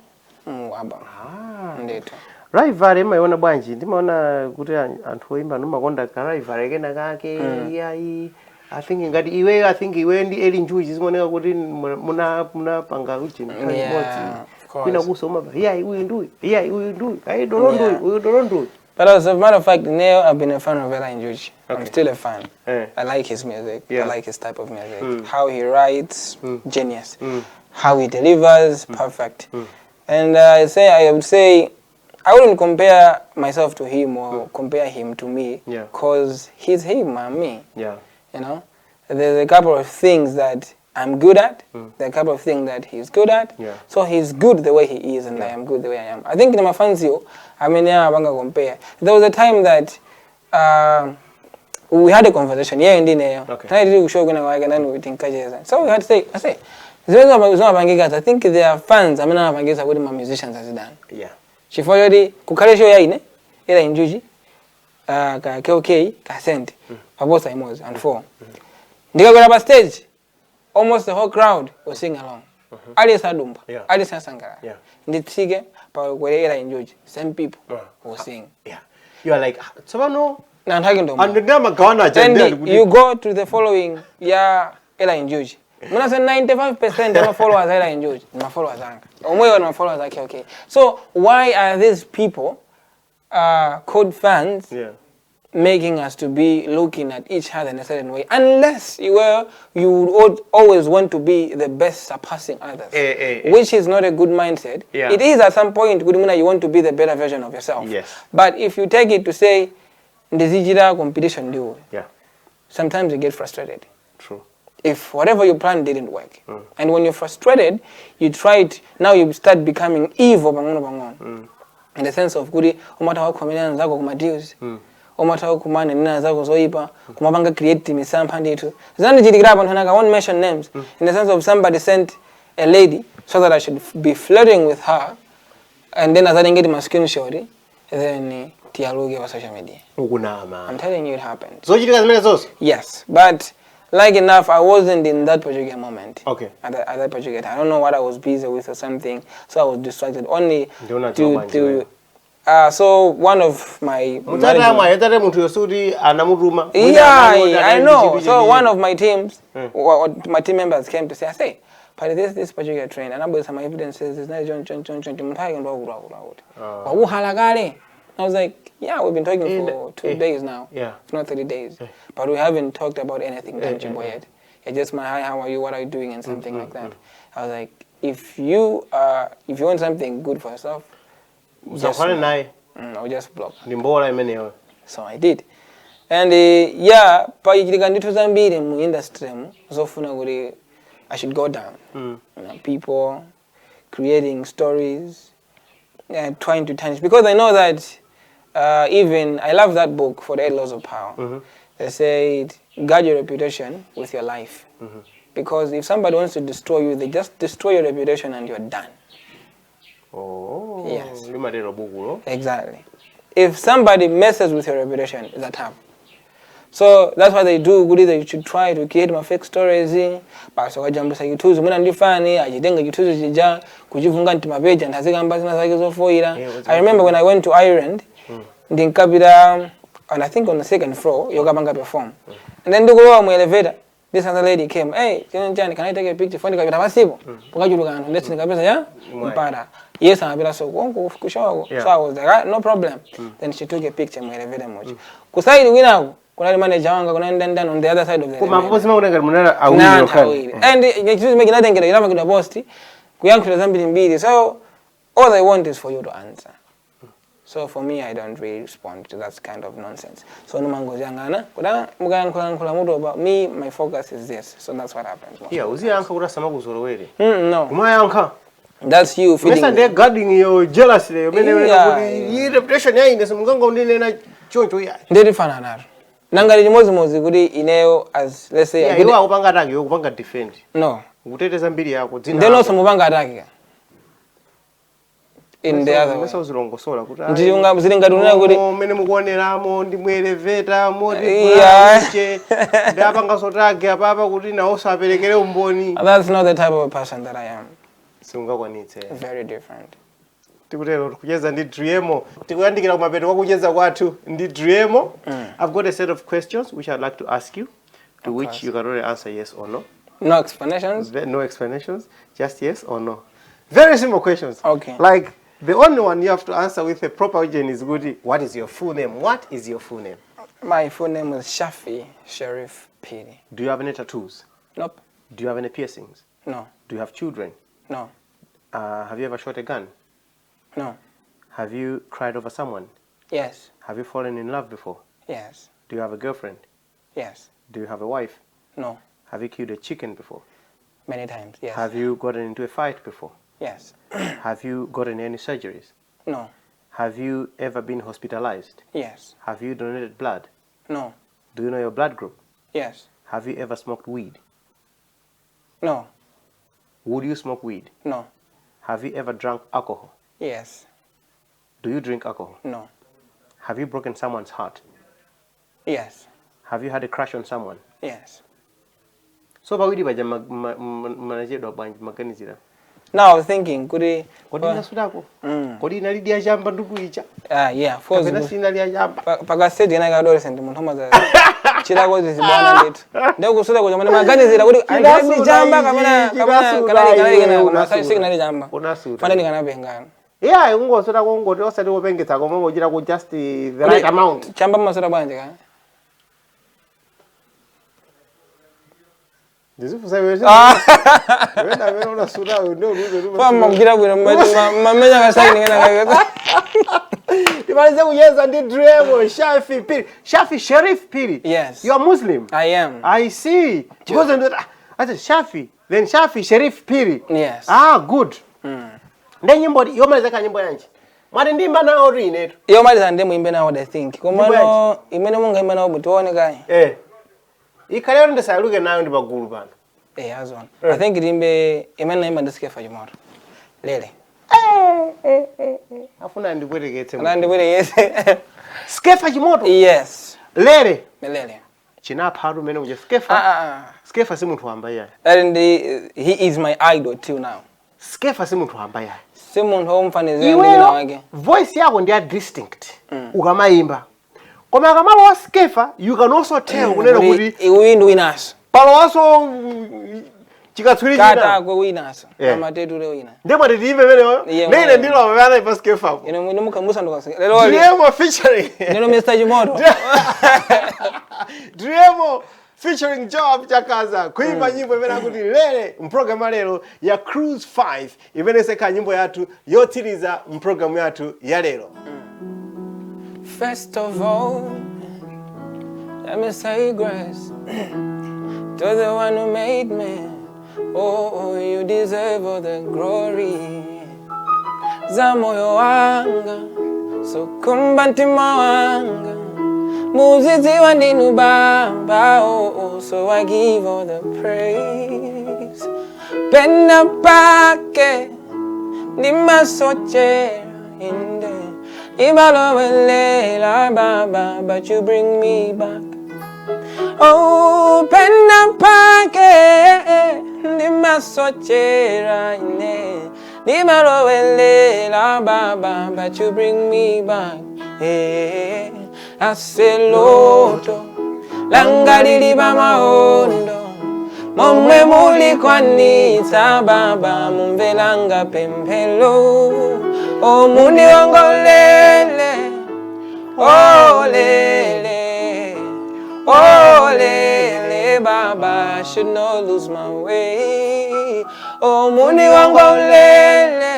mu album. Ah. Ndithu. Rivalry imayiona bwanji? Ndimaona kuti anthu oimba numakonda ka rivalry kena kake. Iyayi, I think ngati iwe, I think iwe ndi Eli Njuchi zimaoneka kuti munapanga uchi nthawi Yeah, imodzi. Of course. Kwina kuso umapa, iyayi, uyu nduyu, iyayi, uyu nduyu, ayi, dolo nduyu, uyu dolo nduyu. But as a matter of fact, now I've been a fan of Eli Njuchi. I'm still a fan. I like his music. I like his type of music. How he writes, genius. How he delivers, perfect. And I would say, I wouldn't compare myself to him or compare him to me, because he's him, I'm me. There's a couple of things that I'm good at. There are a couple of things that he's good at. So he's good the way he is, and I am good the way I am. I think in my fancy, I mean, yeah, compare. There was a time that we had a conversation here and there. Tinali ku show kwina kwake, and then we tinkacheza. So we had to say, I say, zimene zimapangika, I think there are fans amene amapangisa kuti ma musicians azidana. Chifukwa choti kukhale show ya ine, Eli Njuchi, ka KOK, ka Sent, paposa imodzi and four. Ndikakwera pa stage, almost the whole crowd was sing along. Aliyense adumba, aliyense asangalala. Nditsike pakwere Eli Njuchi, same people will sing. Yeah. You are like, "Ah, tsopano Na anthu ake ndomwe. Anthu ndi amagawana aja." Then Ndi ali kuti you go to the following ya Eli Njuchi. Munasa 95% of my followers Eli Njuchi, ma followers anga. Omweyo na followers ake, okay. So why are these people called fans making us to be looking at each other in a certain way, unless you would always want to be the best, surpassing others, which is not a good mindset. It is at some point good when you want to be the better version of yourself. But if you take it to say ndizichita competition ndiwe, sometimes you get frustrated True. If whatever you plan didn't work. And when you're frustrated, you try it, now you start becoming evil pang'ono pang'ono. In the sense of kuti umatha kukhomera anzako kuma deals, umatha kumanenera anzako zoyipa, kumapanga create misampha ndithu. Zinandichitikirapo anthu anaka, I won't mention names, in the sense of somebody sent a lady so that I should be flirting with her, and then azatengeti ma screenshot, then tiyaluke pa social media. Ukunama. I'm telling you, it happened. Zochitika zimene zonso. Yes, but like enough, I wasn't in that particular moment. At that particular time, I don't know what I was busy with or something, so I was distracted. Only Ndiona to bwanji to. So one of my mutsata management- mwayi tate munthu yosuti anamutuma. Yeah, I know. So one of my teams, my team members came to say, I say, but this particular train, and I some evidences, it's not John John John John. Munthu ake ndo akulu akulu akuti. Wakuhala kale. I was like, "Yeah, we've been talking for 2 days now, if not 30 days, but we haven't talked about anything tangible yet. It's just my hi, how are you, what are you doing, and something like that." I was like, if you want something good for yourself, just, Usakhale naye. Or just block." Ndi mbola imeneyo. So I did. And yeah, pachitika ndithu zambiri mu industry mu zofuna kuti I should go down. People creating stories, trying to tarnish. Because I know that even, I love that book, 48 Laws of Power. They said, "Guard your reputation with your life." Because if somebody wants to destroy you, they just destroy your reputation and you're done. Oh. Yes. Limatero bukulo. Exactly. If somebody messes with your reputation, it's a tap. So that's why they do kuti they should try to create ma fake stories, basi wakajambulisa chithunzi mwina ndi fan, achitenga chithunzi chija kuchivunga mti mapeji anthu azikamba zina zake zofoira. I remember when I went to Ireland, ndinkapita and I think on the second floor yokapanga perform, and then ndikulowa mu elevator. This other lady came, "Hey, chani chani, can I take a picture?" Foni kapita pasipo pokachuluka anthu, ndetsi ndikapeza ya mpata. Yes, anapita so konko kushawako. So I was like, "Ah, no problem." Then she took a picture mu elevator moja. Ku side kwinako kunali manager wanga, kunali ndani ndani on the other side of the Koma elevator. apo zimaoneka ngati munali awiri Na okha. awiri. And chinthu chimene chinatengera chinapangidwa post kuyankhula zambiri mbiri. So all I want is for you to answer. So for me, I don't really respond to that kind of nonsense. So nimangoziyang'ana kuda mukayankhulayankhula mutopa. Me, my focus is this. So that's what happens most Yeah, of the uziyankha kuti asamakuzolowere. No. Kumayankha. That's you feeding Mesa ndiye guarding your jealousy leyo mene mene kuti iyi reputation ya ine simungangondinena choncho iya. Ndetifanana nato. Nangati chimodzimodzi kuti ineyo, as let's say, Yeah, iwo akupanga attack, iwe kupanga defend. No. Ukuteteza mbiri yako, dzina Ndenonso lako. mupanga attack ka in the other way. Mesa uzilongosola kuti Zili ngati unena kuti mmene mukuoneramo ndi mu elevator moti kulache ndapanganso tag apapa kuti nawonso aperekere umboni. That's not the type of a person that I am. Singakwanitse. Very different. Tikutero kucheza ndi Driemo, tikuyandikira kumapeto kwa kucheza kwathu ndi Driemo. I've got a set of questions which I'd like to ask you, to which course. you can only answer yes or no. No explanations? No explanations, just yes or no. Very simple questions. Okay. Like, the only one you have to answer with a proper origin is good. What is your full name? What is your full name? My full name is Shafi Sharif Phiri. Do you have any tattoos? Nope. Do you have any piercings? No. Do you have children? No. Have you ever shot a gun? No. Have you cried over someone? Yes. Have you fallen in love before? Yes. Do you have a girlfriend? Yes. Do you have a wife? No. Have you killed a chicken before? Many times, yes. Have you gotten into a fight before? Yes. Have you gotten any surgeries? No. Have you ever been hospitalized? Yes. Have you donated blood? No. Do you know your blood group? Yes. Have you ever smoked weed? No. Would you smoke weed? No. Have you ever drunk alcohol? Yes. Do you drink alcohol? No. Have you broken someone's heart? Yes. Have you had a crush on someone? Yes. So pawiri paja manachedwa bwanji maganizira? Now I was thinking kuti Kodi inasutako? Kodi inali ya chamba nduku icha? Ah, yeah, of course. Kapena sinali ya chamba? Paka stage ina ka adolescent munthu amaza chilako zibwana ndithu. Ndikusuta kuti mwana maganizira kuti Chinasuta ndi chamba ichi, kapena kapena chinasuta kanali kanali iwe, kana koma unasuta. sikinali chamba. Unasuta. Fana ndikanapengana. Yeah, ungosuta kungoti osati kupengetsa koma ungochita ku just the right amount. Chamba masuta bwanji ka? Ndizifunsa iwe. Wena wena unasuta wewe ndio ulizo tu. Kwa makuchita bwino mamenya kasaini kana kaka. Timalize kucheza ndi Driemo Shafi Phiri. Shafi Sharif Phiri. Yes. You are Muslim. I am. I see. Because I said Shafi, then Shafi Sharif Phiri. Yes. Ah, good. Ndi nyimbo yomaliza ka nyimbo yanji. Mwati ndimba nawo tu inetu. Yomaliza ndi muimbe nawo, I think. Nyimbo Komano imene mungaimba nawo butione kai. Eh. Ikhale ndisayaluke nayo ndi pagulu pano. Eh, azona. I think timbe imene naimba ndi Skeffa Chimoto. Lele. Afuna ndibwereketse. Ana ndibwereketse. Skeffa Chimoto. Yes. Lere. Lele. Chinapha umene uja Skeffa. Ah ah ah. Skeffa si munthu wamba yayi. And he is my idol till now. Skeffa si munthu wamba yayi. Si munthu womfanizira ndi wina Iweyo wake. voice yako ndi ya distinct ukamayimba. Koma akamalowa Skeffa, you can also tell kunena kuti uyu ndi winaso. palowaso chikatswiri china. Katakwe winaso. Yeah. Amatetule wina. Ndipo tiyimbe imeneyo. Iye Nene mweyo. ndilo amene anayimba Skeffa. Ino mwino musanduka. Lero ali. Driemo featuring Neno Mr. Chimoto. Driemo featuring Joab Chakaza kuimba nyimbo imene akuti Lere mpulogalamu lero ya Cruise 5 imene sekha nyimbo yathu yotsiriza mpulogalamu yathu ya lero. First of all, let me say grace to the one who made me. Oh, you deserve all the glory. Za moyo wanga, sukumba mtima wanga, muzidziwa ndinu Baba. Oh, so I give all the praise. Pena pake ndimasochera inde imalowelela Baba, but you bring me back. Oh, pena pake ndimasochera ine nimalowelela Baba, but you bring me back. Hey, aseloto langa lili pamaondo. Momwe mulikwanitsa baba, mumvelanga pemphelo. O muniongolele, olele, olele baba, I should not lose my way. O muniongolele,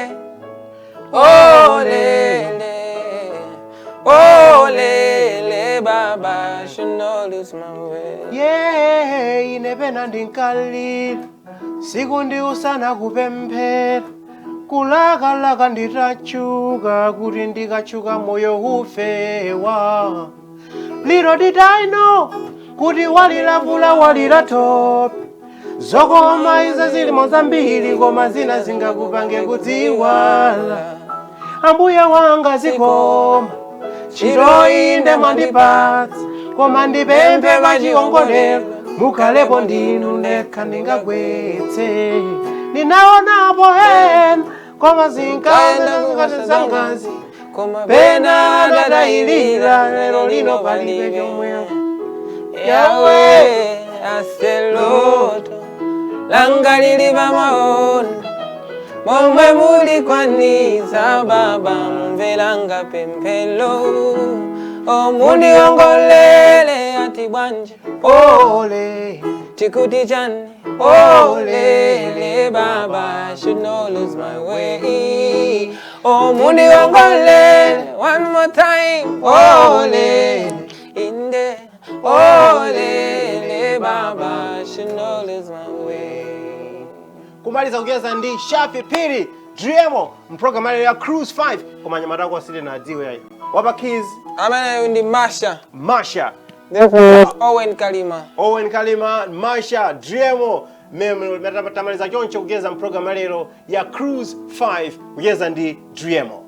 olele, olele baba, I should not lose my way. Ye, ine pena ndinkalira siku ndi usana kupemphera, kulakalaka nditachuka, kuti ndikachuka moyo ufewa. Little did I know kuti walilavula walira tope. Zokoma izo zilimo zambiri, koma zina zingakupange kudziwala. Ambuye wanga, zikoma ntchito inde mwandipatsa, koma ndipemphe pachiongolero mukhalepo ndinu, ndekha ndingagwetse. Ndinaonapo ena, koma zinkazingati zangazi. Koma pena nadayilira, lero lino palibe chomwe. Yawe aseloto langa lili pamaondo, momwe mulikwanitsa baba, mumvelanga pemphelo. O mundiongolele, ati bwanje? Ole. Tikuti chani? Olele baba, I should not lose my way. Oh, mundiongolele, one more time. Olele inde, olele baba, I should not lose my way. Kumaliza kucheza ndi Shafi Phiri Driemo mpulogalamu ya Cruise 5. Koma anyamata ako asitinadziwe ayi, wapa keys? Ameneyu ndi Masha. Masha. Owen Kalima. Owen Kalima, Masha, Driemo. Tamaliza choncho kucheza mpulogalamu lero ya Cruise 5, kucheza ndi Driemo.